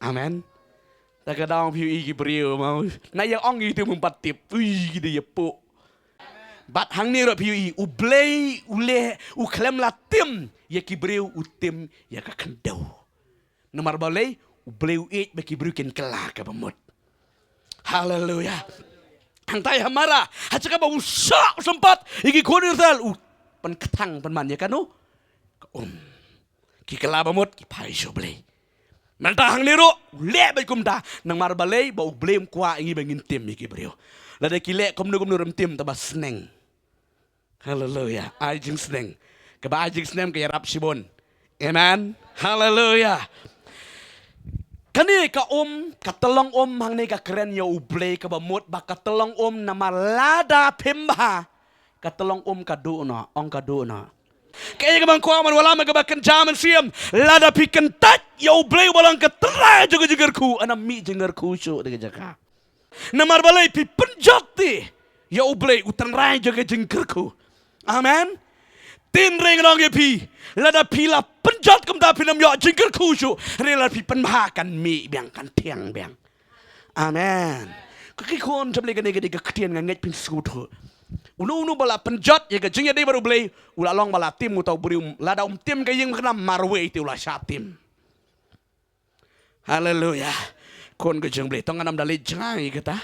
Amen. Ta ka daw phi ïohi ki briew mo, na ïa ong ïa utu um pat tip. Ui, ki dei ïa pok. Bad hangne ruh phi ïohi, U Blei u leh, u khlem la tim ïa ki briew, u tim ïa ka khyndew. Namar balei? U Blei u ïeit ba ki briew kin kylla kaba mut. Haleluya. Hangtai ha Mara, ha jaka ba u shah u sympat ïa ki khun Israel, u pynkthang pynman ïa kano? Ka um. Ki kylla ba mut, ki phai sha U Blei. Mynta hangne ruh u leh beit kumta, namar balei? Ba U Blei um kwah ïa ngi ba ngin tim ïa ki briew. Lada ki leh kumno kumno ruh ym tim, tang ba sneng. Haleluya. Ai jingsneng. Kaba ai jingsneng ka ïarap shibun. Amen. Haleluya. Kane ka um, ka tyllong um hangne ka kren ïa U Blei kaba mut, ba ka tyllong um, namar lada phim bha, ka tyllong um ka duh noh, ong ka duh noh. Kaei kaba nga kwah ban wallam ha kaba kynja mynsiem, lada phi kyntait ïa U Blei uba long ka tynrai jong ka jingkyrkhu, ym mih jingkyrkhu shuh da ka jaka. Namar balei? Phi pynjot te ïa U Blei u tynrai jong ka jingkyrkhu. Amen. Te hynrei ngan ong ïa phi, lada phi la pynjot kumta phin ym ïoh jingkyrkhu shuh, hynrei lada phi pynbha kan mih biang, kan thiang biang. Amen. Ko ki khun jong U Blei, kane ka dei ka ktien nga ngeit phin sngewthuh. Uno uno ba la pynjot ïa ka jingïadei bad U Blei, u la long ba la tim uta u briew, lada um tim ka ïing ka sem marwei te u la shah tim. Haleluya. Khun ka jong U Blei, to ngam da leit jngai kata.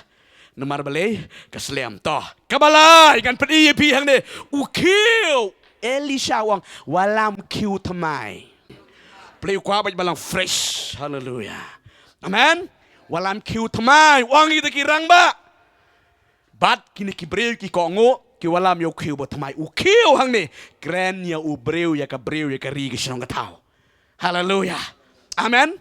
Namar balei? Ka slem. To, kaba lai ngan pyni ïa phi hangne. U khiew. Elisha u ong, wallam khiew thymmai. Blei u kwah bad ba long fresh. Haleluya. Amen. Wallam khiew thymmai, u ong ïa kita ki rangbah. Bad kine ki briew ki kohnguh, ki wallam ïa u khiew ba thymmai. U khiew hangne kren ïa u briew, ïa ka briew, ïa ka ri, ka shnong, ka thaw. Haleluya. Amen.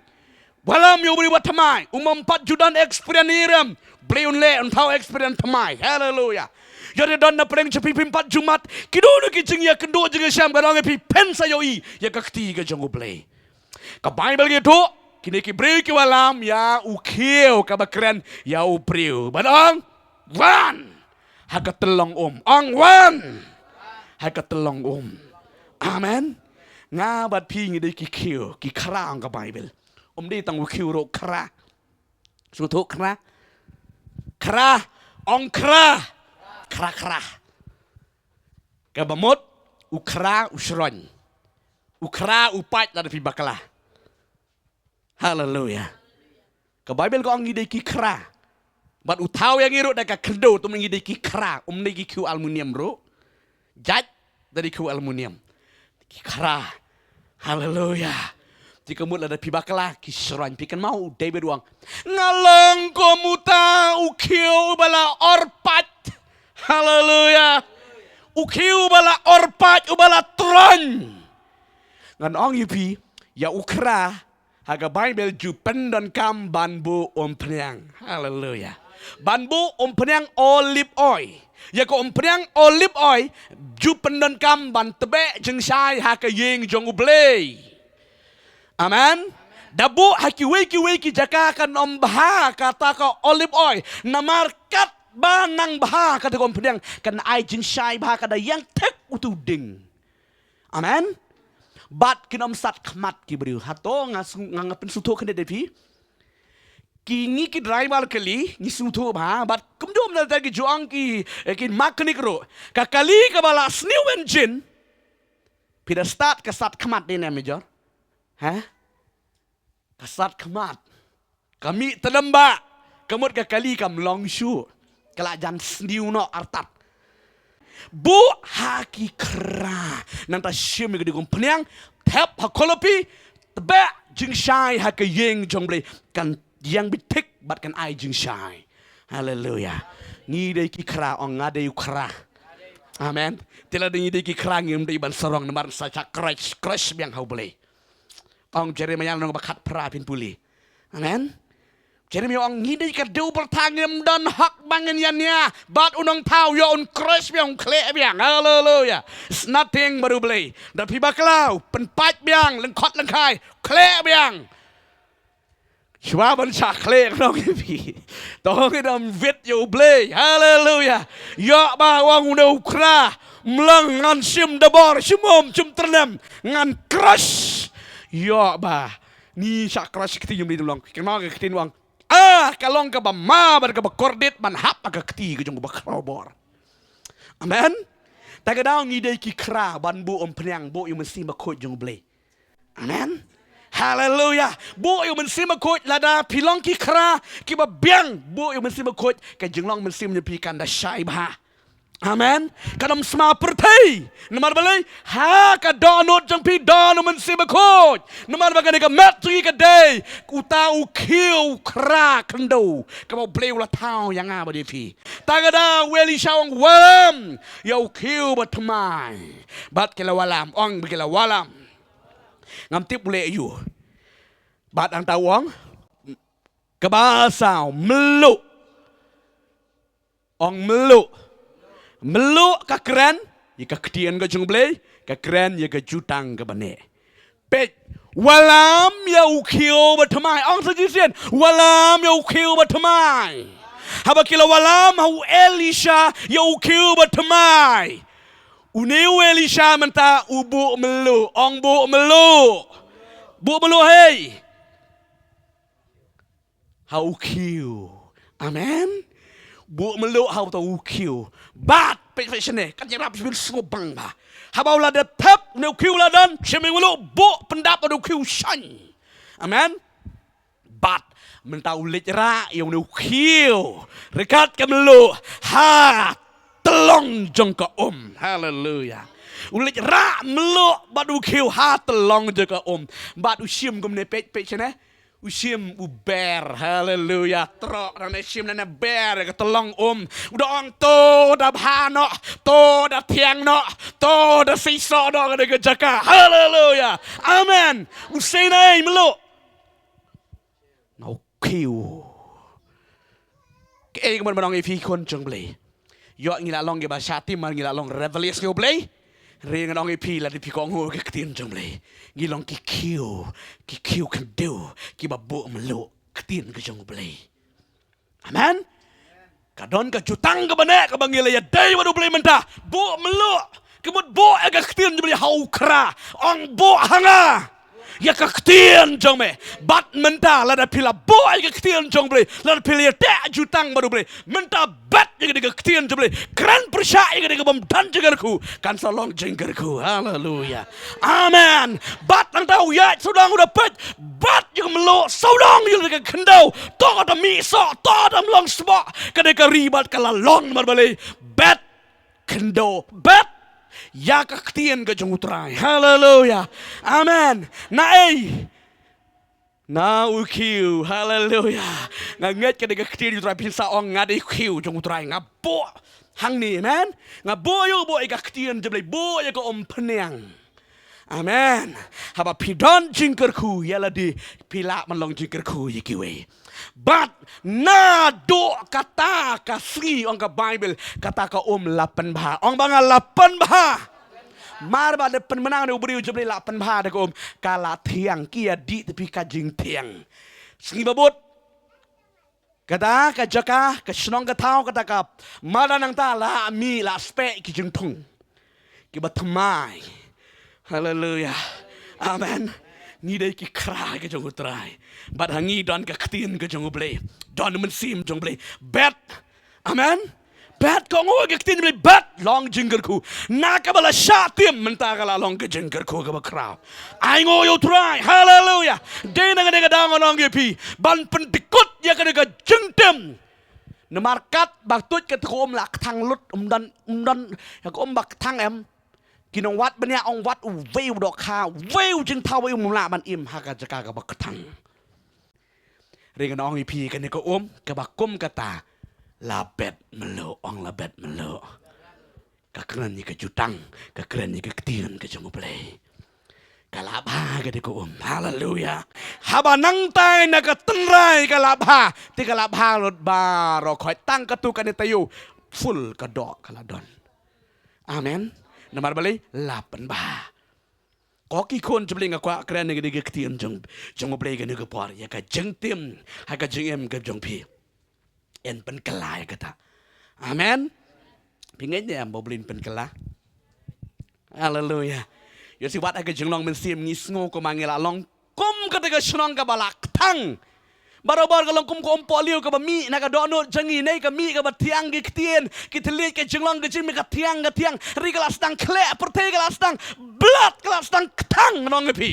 Wallam ïa u briew ba thymmai. Um pat ju don experience ïa u, Blei un leh, un thaw experience thymmai. Haleluya. Ïoh te don na pdeng jong phi phim pat ju mad. Kino kino ki jingïakynduh jingïashem, ka dang phi pynsa ïohi ïa ka kti ka jong U Blei. Ka Baibl ka ïathuh, kine ki briew ki wallam ïa u khiew kaba kren ïa u briew. Bad ong, wan ha ka tyllong um. Ong, wan ha ka tyllong um. Amen. Nga bad phi ngi dei ki khiew, ki khra, ong ka Baibl. Um dei tang u khiew ruh, khra. Sngewthuh khra? Khra, ong khra. Khra, khra. Kaba mut, u khra u shroin. U khra u pait lada phi bakla. Haleluya. Ka Baibl ka ong ngi dei ki khra. Bad u thaw ïa ngi ruh da ka khyndew, te ngi dei ki khra, um dei ki khiew aluminium ruh. Jait, Da dei khiew aluminium. Ki khra. Haleluya. Te ka mut lada phi bakla ki shrong, phi kynmaw u David u ong, nga long kum uta u khiew uba la orpach. Haleluya. U khiew uba la orpach, uba la troiñ. Ngan ong ïa phi, ïa u khra ha ka Baibl ju pyndonkam ban buh umphniang. Haleluya. Ban buh umphniang olive oil. Ïa ka umphniang olive oil ju pyndonkam ban tbeh jingshai ha ka ïing jong U Blei. Amen. Da buh ha kiwei kiwei ki jaka kan ym bha kata ka olive oil. Namar katba nang bha kata ka umphniang, kan ai jingshai bha, ka da ïeng thik utu u dieng. Amen. Bad kin ym sat khmat ki briew. Hato nga sng-, nga, nga pynsngewthuh khyndiat ïa phi? Ki ngi ki driver kali, ngi sngewthuh bha, bad kumjuh mynta ki ju ong ki, eh, ki mechanic ruh. Ka kali kaba la sniew engine, phi da start ka sat khmat dei ne, Major? Ha? Ka sat khmat. Ka mih tdem bha. Ka mut ka kali kam long shuh. Ka la jan sniew noh artat. Buh ha ki khra. Nangta shim ïa ka dei ka umphniang. Thep ha kholopi. Tbeh jingshai ha ka ïing jong U Blei. Kan ïeng beit thik bad kan ai jingshai. Haleluya. Ngi dei ki khra, ong nga dei u khra. Amen. Te lada ngi dei ki khra ngim dei ban sarong namar sa sha crush, crush biang ha U Blei. Ong Jeremiah lynnong ba khatphra, phin pule. Amen. Jeremiah ong ngi dei ka dei u pyrthei, ngim don hok ba ngin ïania. Bad u nongthaw ïoh un crush biang, un khleh biang. Haleluya. It's nothing bad U Blei. Da phi bakla, pynpait biang, lyngkhot lyngkhai, khleh biang. Shuwa ban shah khleh, ngan ong ïa phi, to ngin ym wit ïa U Blei. Haleluya. Ïoh ba ong une u khra, mlong ngan shim dabor, shim um, shim tyrnem, ngan crush. Ïoh ba ngi shah crush kti ïa U Blei, ngi long. Kynmaw ka ktien u ong, ah, ka long kaba ma bad kaba kordit ban hap ha ka kti ka jong uba khrawbor. Amen. Ta ka daw ngi dei ki khra ban buh umphniang, buh ïa U Mynsiem Bakhuid jong U Blei. Amen. Haleluya. Buh ïa U Mynsiem Bakhuid, lada phi long ki khra kiba biang, buh ïa U Mynsiem Bakhuid, ka jinglong mynsiem jong phi kan da shai bha. Amen. Kan ym sma pyrthei. Namar balei? Ha ka dohnud jong phi don U Mynsiem Bakhuid. Namar ba kane ka met jong ngi ka dei uta u khiew khra khyndew kaba U Blei u la thaw ïa nga bad ïa phi. Ta ka daw u Elisha u ong wallam ïa u khiew bathymmai. Bad ki la wallam, ong ba ki la wallam. Ngam tip u leh aïu. Bad hangta u ong, kaba saw, mluh. Ong mluh. Mluh ka kren ïa ka ktien ka jong U Blei, ka kren ïa ka jutang kaba neh. Peit, wallam ïa u khiew bathymmai. Ong sa shisien, wallam ïa u khiew bathymmai. Haba ki la wallam ha u Elisha ïa u khiew bathymmai, une u Elisha mynta u buh mluh. Ong buh mluh. Buh mluh hei. Ha u khiew. Amen. Buh mluh ha uta u khiew. Bad peit, peit shane, kat ïarap sha phi sngewbang bha. Haba u la dep thep, une u khiew u la don, shim ïa u mluh, buh pyndap bad u khiew shaiñ. Amen. Bad mynta u leit rah ïa une u khiew ryngkat ka mluh ha tyllong jong ka um. Haleluya. U leit rah mluh bad u khiew ha tyllong jong ka um. Bad u shim kumne, peit, peit shane. U shim u ber. Haleluya. Troh nangne, shim nangne, ber ka tyllong um. U da ong to da bha noh, to da thiang noh, to da seisoh noh kane ka jaka. Haleluya. Amen. U sei naei mluh? Na u khiew. Kaei kaba ngan ong ïa phi khun jong U Blei? Ïoh ngi la long kiba shah tim, mar ngi la long rebellious ïa U Blei. Hynrei ngan ong ïa phi, lada phi kohnguh ïa ka ktien jong U Blei, ngi long ki khiew, ki khiew khyndew kiba buh mluh ktien ka jong U Blei. Amen. Ka don ka jutang kaba neh kaba ngi la ïadei bad U Blei mynta. Buh mluh. Ka mut buh ïa ka ktien jong U Blei ha u khra. Ong buh ha nga ïa ka ktien jong me. Bad mynta lada phi la buh ïa ka ktien jong U Blei, lada phi la ïateh jutang bad U Blei, mynta bet ïa kane ka ktien jong U Blei, kren pyrshah ïa kane ka bym don jingkyrkhu, kan sa long jingkyrkhu. Haleluya. Amen. Bad nangta u ïaid sawdong u da peit, bad ïa ka mluh sawdong ïa ka khyndew, to da mih soh, to da mlong sboh kane ka ri, bad ka la long. Namar balei? Bet khyndew, bet ïa ka ktien ka jong U Trai. Haleluya. Amen. Na ei? Na u khiew. Haleluya. Nga ngeit ka dei ka ktien U Trai, phin sa ong nga dei khiew jong U Trai, nga buh hangne, amen. Nga buh ïa u, buh ïa ka ktien jong U Blei, buh ïa ka umphniang. Amen. Haba phi don jingkyrkhu ïa lade, phi lah ban long jingkyrkhu ïa kiwei. Bad naduh kata ka sngi, ong ka Baibl, kata ka um la pynbha. Ong ba nga la pynbha. Mar ba da pynbna na u briew jong U Blei, la pynbha da ka um, ka la thiang, ki ïa dih te phi ka jingthiang. Sngi ba bud, kata ka jaka, ka shnong ka thaw, kata ka madan nangta la mih, la speh ki jingthung kiba thymmai. Haleluya. Amen. Ngi dei ki khra ka jong U Trai. Bad ha ngi don ka ktien ka jong U Blei. Don mynsiem jong U Blei. Bet. Amen. Bet, kohnguh ka ktien U Blei, bet long jingkyrkhu. Na kaba la shah tim, mynta ka la long ka jingkyrkhu kaba khraw. Ainguh ïa U Trai. Haleluya. Dei na kane ka daw nga ong ïa phi ban pyndykut ïa kane ka jingtim. Namar katba tuid kata ka um la kthang lut, ym don, ym don ïa ka um ba kthang em. Ki nongwad bniah ong, wat uwei u dohkha, uwei u jingthaw, uwei um lah ban im ha ka jaka kaba kthang. Hynrei ngan ong ïa phi, kane ka um kaba kum kata, la bet mluh, ong la bet mluh. Ka kren ïa ka jutang, ka kren ïa ka ktien ka jong U Blei. Ka la bha kata ka um. Haleluya. Haba nangtai na ka tynrai ka la bha, te ka la bha lut baroh khoit, tang katto katne taïew full ka doh ka la don. Amen. Namar balei? La pynbha. Ko ki khun jong U Blei, nga kwah kren ïa ka ktien jong, jong U Blei kane ka por, ïa ka jingtim ha ka jingim ka jong phi. Yn pynkylla ïa kata. Amen. Phi ngeit ne em ba U Blei yn pynkylla? Haleluya. Ïoh shuh wat ha ka jinglong mynsiem ngi sngew kumba ngi la long kum kata ka shnong kaba la kthang. Barabor ka long kum ka umpohliew kaba mih na ka dohnud jong ngi, ne ka mih kaba thiang, ki ktien, ki thylliej, ka jinglong ka jingmih ka thiang ka thiang. Hynrei ka la sdang khleh, pyrthei ka la sdang blad, ka la sdang kthang, ngan ong ïa phi.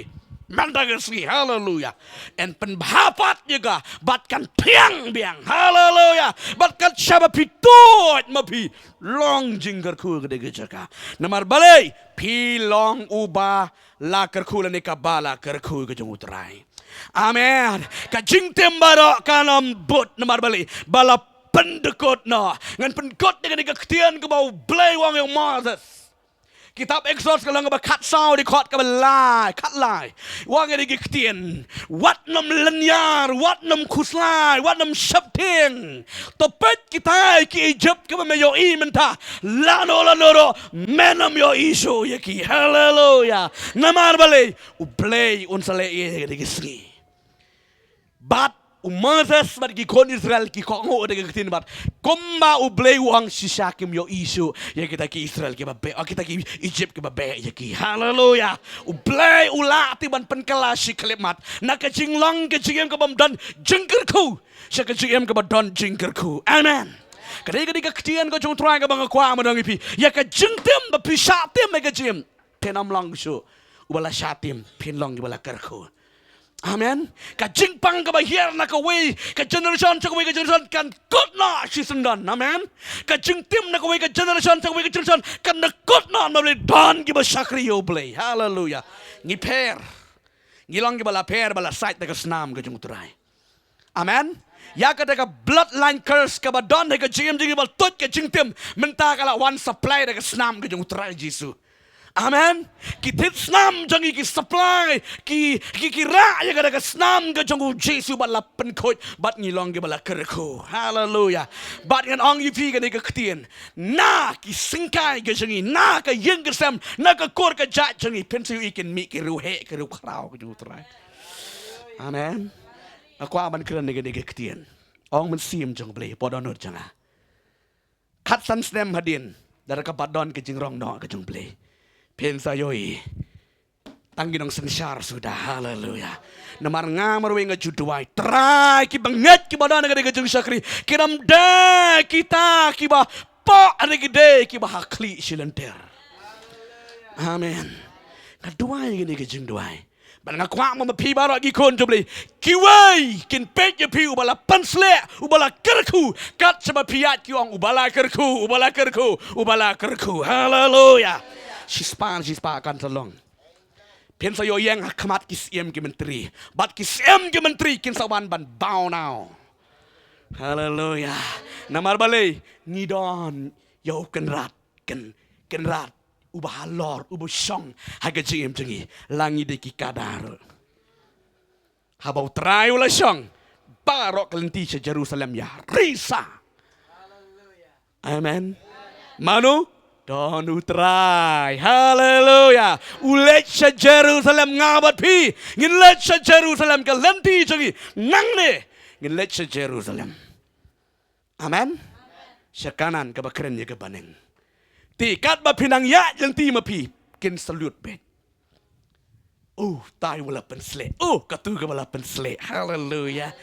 Mynta ka sngi, haleluya. Yn pynbha pat ïa ka, bad kan thiang biang, haleluya. Bad kan shaba phi tuid ma phi long jingkyrkhu ha kata ka jaka. Namar balei? Phi long uba la kyrkhu lane kaba la kyrkhu ka jong U Trai. Amen. Ka jingtim baroh kan ym bud namar balei? Ba la pyndykut noh. Ngan pynkut ïa kane ka ktien kaba U Blei u ong ïa u Moses. Kitab Eksodos ka lynnong kaba khatsaw, dkhot kaba lai, khatlai. U ong ïa kane ka ktien. Wat nym lynñiar, wat nym khuslai, wat nym sheptieng. To peit kita ki Ijipt kiba me ïohi mynta. Lano lano ruh men ym ïohi shuh ïa ki. Haleluya. Namar balei? U Blei un sa leh ïa kane ka sngi. Bad u Moses bad ki khun Israel ki kohnguh da ka ktien bad kumba U Blei u ong shisha kim ïohi shuh ïa kita ki Israel kiba beh, ïa kita ki Ijipt kiba beh ïa ki. Haleluya. U Blei u lah te ban pynkylla shi khyllipmat na ka jinglong ka jingim kaba ym don jingkyrkhu sha ka jingim kaba don jingkyrkhu. Amen. Ka dei, ka dei ka ktien ka jong U Trai kaba nga kwah ban ong ïa phi. Ïa ka jingtim ba phi shah tim ïa ka jingim, phin ym long shuh uba la shah tim, phin long uba la kyrkhu. Amen. Ka jingpang kaba hiar na kawei ka generation sha kawei ka generation kan kut noh shisyndon. Amen. Ka jingtim na kawei ka generation sha kawei ka generation kan da kut noh namar ba don kiba shakri ïa U Blei. Haleluya. Ngi pher. Ngi long kiba la pher, ba la sait da ka snam ka jong U Trai. Amen. Ïa kata ka bloodline curse kaba don ha ka jingim jong ngi ba tuid ka jingtim, mynta ka la wan supply da ka snam ka jong U Trai Jisu. Amen. Ki thied snam jong ngi ki supply, ki, ki, ki rah ïa kata ka snam ka jong U Jisu bad la pynkhuid bad ngi long kiba la kyrkhu. Haleluya. Bad ngan ong ïa phi kane ka ktien, na ki syngkai ka jong ngi, na ka ïing ka sem, na ka kur ka jait jong ngi, phin sa ïohi kin mih ki riewheh ki riewkhraw ka jong U Trai. Amen. Nga kwah ban kren ïa kane ka ktien. Ong Mynsiem jong U Blei, hapoh dohnud jong nga, khatsan snem hadien, da kaba don ka jingrong noh ka jong U Blei, phin sa ïohi tang ki nongsynshar suda. Haleluya. Namar nga marwei nga ju duwai, Trai, kiba ngeit kiba don ha kane ka jingshakri, kin ym dei kita kiba pok, hynrei ki dei kiba ha khlieh shi lynter. Amen. Nga duwai kane ka jingduwai. Bad nga kwah mo ma phi baroh ki khun jong U Blei, kiwei kin peit ïa phi uba la pynsleh, uba la kyrkhu, kat shaba phi ïaid ki ong uba la kyrkhu, uba la kyrkhu, uba la kyrkhu. Haleluya. shispah shispah kan sa long. Phin sa ïoh ïeng ha khmat ki syiem ki myntri. Bad ki syiem ki myntri kin sa wan ban bow down. Haleluya. Namar balei? Ngi don ïa u Kynrad, Kyn, Kynrad uba halor, uba shong ha ka jingim jong ngi. La ngi dei ki kada ruh. Haba U Trai u la shong, baroh ka lynti sha Jerusalem ïa risa. Amen. Mano? Don U Trai. Haleluya. U leit sha Jerusalem, nga bad phi ngin leit sha Jerusalem, ka lynti jong ngi. Nangne ngin leit sha Jerusalem. Amen. Sha Kanaan kaba kren ïa ka bneng. Te katba phi nang ïaid lynti ma phi, kin salute beit. Oh, tai wala pynshlei. Oh, katu kaba la pynshlei. Haleluya.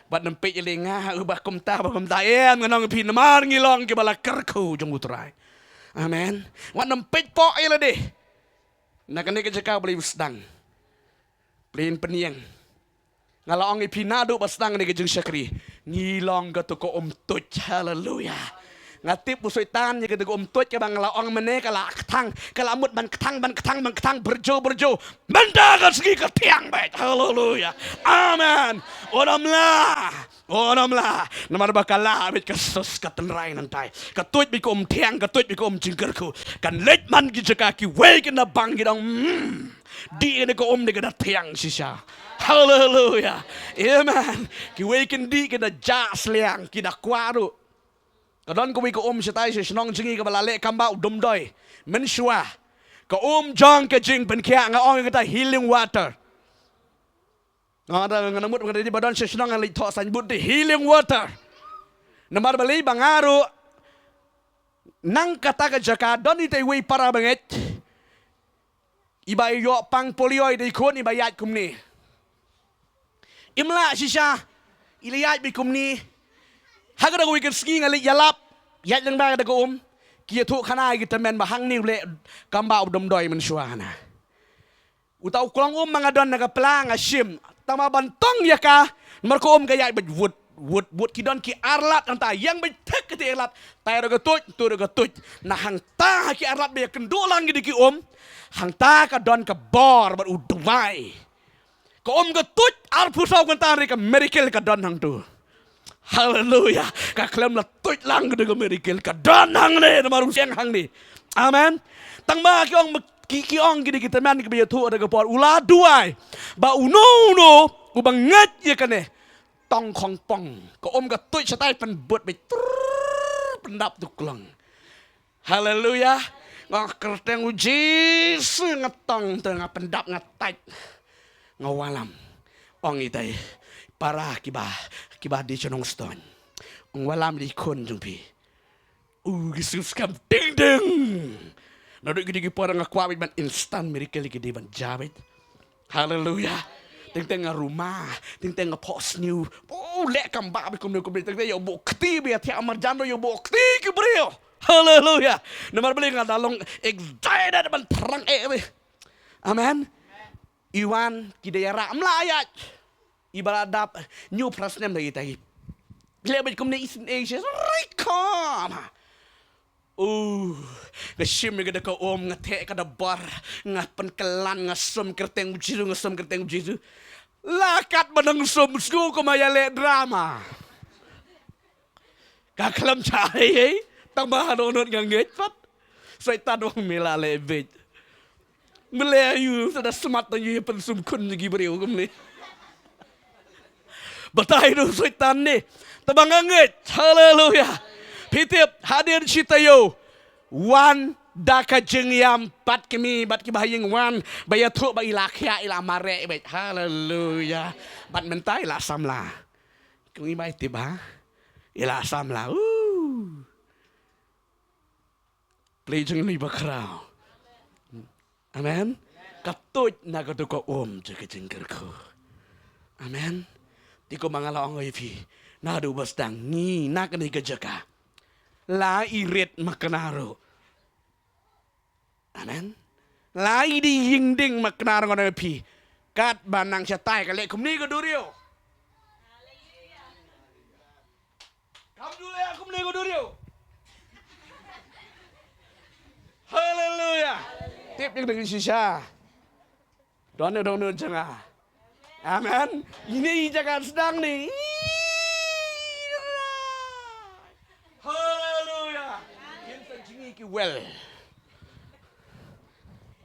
Wat nym peit ïa lade nga, uba kumta, ba kumta, em, nga ong ïa phi namar ngi long kiba la kyrkhu jong U Trai. Amen. Wat nym peit pok ïa lade. Na kane ka jaka Blei u sdang. Blei un pynïeng. Nga la ong ïa phi naduh ba sdang kane ka jingshakri, ngi long katu ka um tuid. Haleluya. Nga tip u Soitan ïa katu ka um tuid kaba nga la ong mynne ka la kthang, ka la mut ban kthang, ban kthang, ban kthang, byrju, byrju. Mynta ka sngi ka thiang beit. Haleluya. Amen. Unym lah. Unym lah. Namar ba ka lah beit ka sus ka tynrai nangtai. Ka tuid beit ka um thiang, ka tuid beit ka um jingkyrkhu. Kan leit man ki jaka kiwei kin da bang ki dang, hmm. Dih kane ka um dei ka da thiang shisha. Haleluya. Amen. Kiwei kin dih kin da jah sliang, ki da kwah ruh. Ka don kawei ka um shatai sha shnong jong ngi kaba la leh kam ba u Dumdoi mynshuwa. Ka um jong ka jingpynkhiah, nga ong ïa kata healing water. Nga da, nga namut nga da dei ba don sha shnong nga leit thoh signboard te healing water. Namar balei? Ba nga ruh nang kata ka jaka don ita iwei para bangeit iba ïoh pang polio, i dei khun, iba ïaid kumne. Im lah shisha, i la ïaid beit kumne. Ha kata ka weekend sngi nga leit ïalap, ïaid lyngba kata ka um. Ki ïathuh khana ïa ki tymmen ba hangne u leh kam ba u Dumdoi mynshuwa hana. Uta u klong um ma nga don na ka pla nga shim. Tang ma ban tong ïa ka, namar ka um ka ïaid beit wut, wut, wut, ki don ki arlat hangta, ïeng beit thik kita arlat. Tai ruh ka tuid, tu ruh ka tuid. Na hangta ha ki arlat ba ïakynduh lang ki da ki um, hangta ka don ka bor bad u duwai. Ka um ka tuid arphew saw kynta, re ka miracle ka don hangtu. Haleluya. Ka khlem la tuid lang ka dei ka miracle ka don hangne namar u shong hangne. Amen. Tang ba ki ong, ki, ki ong ki dei ki tymmen kiba ïathuh da ka por, u la duwai ba uno uno uba ngeit ïa kane, tong khongpong. Ka um ka tuid shatai, pynbud beit, trrr, pyndap tu klong. Haleluya. Nga kyrteng U Jisu nga tong te, nga pyndap, nga tait. Nga wallam. Ong itai para kiba, kiba dei sha Nongstoiñ. Ong wallam, dei khun jong phi. U, ki sngewskhem ding ding. Naduh ki dei ki para nga kwah beit ban instant miracle ki dei ban jia beit. Haleluya. Teng teng nga ruma, teng teng nga phohsniew. Oh, leh kam ba beit kumne kumne, teng teng ïa buh kti beit, ïa thiah marjan ruh ïa buh kti ki briew. Haleluya. Namar balei? Nga da long excited ban thrang eh beit. Amen. I wan, ki da ïarap, ym lah ïaid. Iba la dap hynñiew phra snem da kita hi. Leh beit kumne, isynei shisha, rikam. Uh, nga shim ïa ka da ka um, nga theh ka da bor, nga pynkylla, nga sum kyrteng U Jisu, nga sum kyrteng U Jisu. La katba nang sum, sngew kumba ïaleh drama. Ka khlem shah ei ei, tang ba ha dohnud nga ngeit pat. Soitan u ong me la leh beit. Me leh aïu, sa da smat aïu ïa pynsum khun ïa ki briew kumne. Batai ruh Soitan ne. Tang ba nga ngeit. Haleluya. Phi tip, hadien shi taïew, wan da ka jingïam, bad kmie bad kiba ha ïing wan ba ïathuh ba i la khiah, i la mareh beit. Haleluya. Bad mynta i la samla. Kum i bai tip ha, i la samla. Uh. Blei jong ngi bakhraw. Amen. Ka tuid na katu ka um jong ka jingkyrkhu. Amen. Te kumba nga la ong ïa phi naduh ba sdang, ngi na kane ka jaka, la i rit makna ruh. Amen. La i dei ïing ding makna ruh, nga ong ïa phi, katba nang shatai ka leh kumne ka duriaw. Kam ju leh kumne ka duriaw. Haleluya. Ïa ka shisha. Don ne don ne jong nga. Amen. Ine i jaka sdang ne. Haleluya. Kin sa jngi ki wel.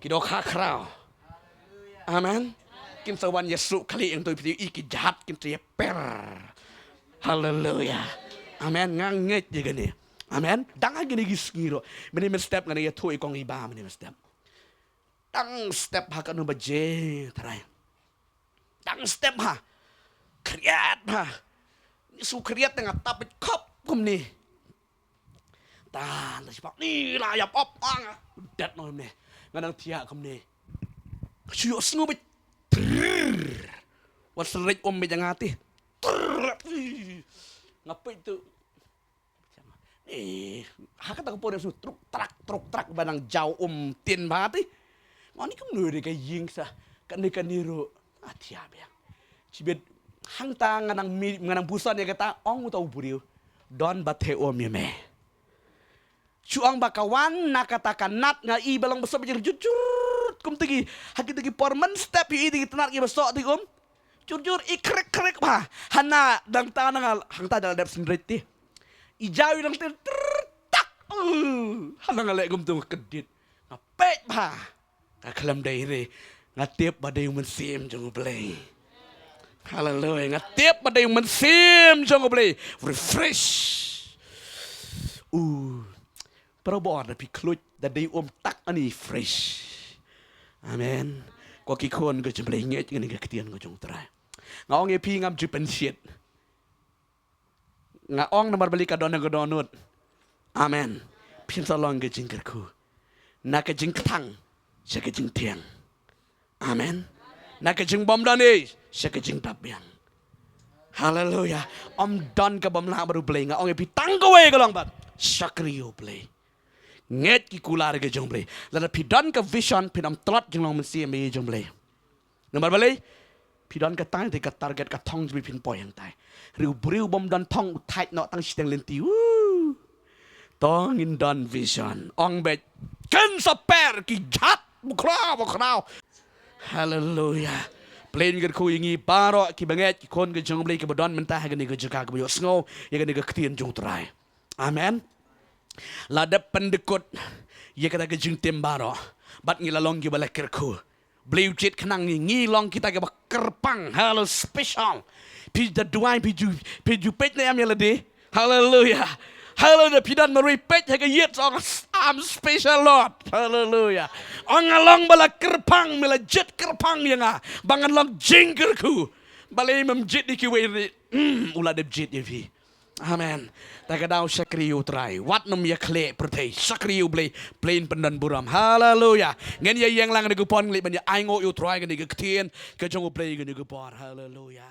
Ki dohkha khraw. Amen. Kin sa wan Yesu kali ïa ngi to phi i ki jhat kin sa ïa per. Haleluya. Amen. Nga ngeit ïa kane. Amen. Dang ha kine ki sngi ruh. Mynne mynstep ngan ïathuh ïa kong i ba mynne mynstep. Tang step ha kano ba je trai. Tang step ha. Khriat ha. Ni su khriat tang tap khop kumne. Tan ta sipak ni la yap op ang. Dat no kumne. Nga nang thiah kumne. Shu ïoh sngew bit. Trrr. Wat srek um bit jang ati. Trrr. Nga peit tu. Eh, ha kata ka por su truk trak truk trak ba nang jaw um tin ba ti. Ngani kumno de ka ïing sa. Kane kane ru. Atia biang. Chibit hangta nga nang mi nga nang busan ïa kata ong uta u briew. Don ba the um ïa me. Shu ong ba ka wan na kata ka nat nga i ba long ba soh ba jur jur kum tigi. Ha ki tigi por mynstep i tigi tnat ki ba soh tigi um. Jur jur i krek krek ba. Hana dang ta nang hangta da dep sendrit ti. I jaw i dang tin trrr tak. Uh, hana nga leh kumtu kedit. Nga peit ba. Ka khlem dei re. Nga tip ba dei u mynsiem jong u Blei. Haleluya. Nga tip ba dei u mynsiem jong u Blei. Refresh. Uh. Para bor da phi khluit da dei um tak ani fresh. Amen. Ko ki khun ko jong Blei ngeit ngani ka ktien ko jong Trai. Nga ong ïa phi ngam ju pynshit. Nga ong namar bali ka don ka don nut. Amen. Phin sa long ka jingkyrkhu. Na ka jingkthang sha ka jingthiang. Amen. Na ka jingbym don ei sha ka jingdap biang. Haleluya. Ym don ka bym lah bad u Blei nga ong ïa phi tang kawei ka long bad shakri u Blei. Ngeit ki kular ka jong Blei. Lada phi don ka vision phin ym tlot jinglong mynsiem ïa jong Blei. Namar balei? Phi don ka tang te ka target ka thong jong phi phin poi hangtai. Riew briew bym don thong u thait noh tang shiteng lynti. Woo. To ngin don vision. Ong beit. Ken sa per ki jhat bukhraw bukhraw. Haleluya. Blei un kyrkhu ïa ngi baroh ki bangeit ki khun ka jong Blei ki ba don mynta ha kane ka jaka ka ba ïohsngew ïa kane ka ktien jong Trai. Amen. La dep pyndykut ïa kata ka jingtim baroh bad ngi la long ki ba la kyrkhu. Blei u jied khnang ngi, ngi long kita ki ba kyrpang. Halo special. Phi da duwai phi ju phi ju peit ne em ïa lade. Haleluya. Haleluya. Phi don marwei peit ha ka ïit sa ong, I'm special Lord. Haleluya. Ong nga long ba la kyrpang, me la jied kyrpang ïa nga ba ngan long jingkyrkhu. Balei mem jied ïa kiwei ri? Mm, u la dep jied ïa phi. Amen. Ta ka daw shakri u Trai. Wat nym ïa khleh pyrthei. Shakri u Blei. Blei un pyndon burom. Haleluya. Ngin ïa ïeng lang kane ka por ngi leit ban ïa ainguh ïa u Trai kane ka ktien ka jong u Blei kane ka por. Haleluya.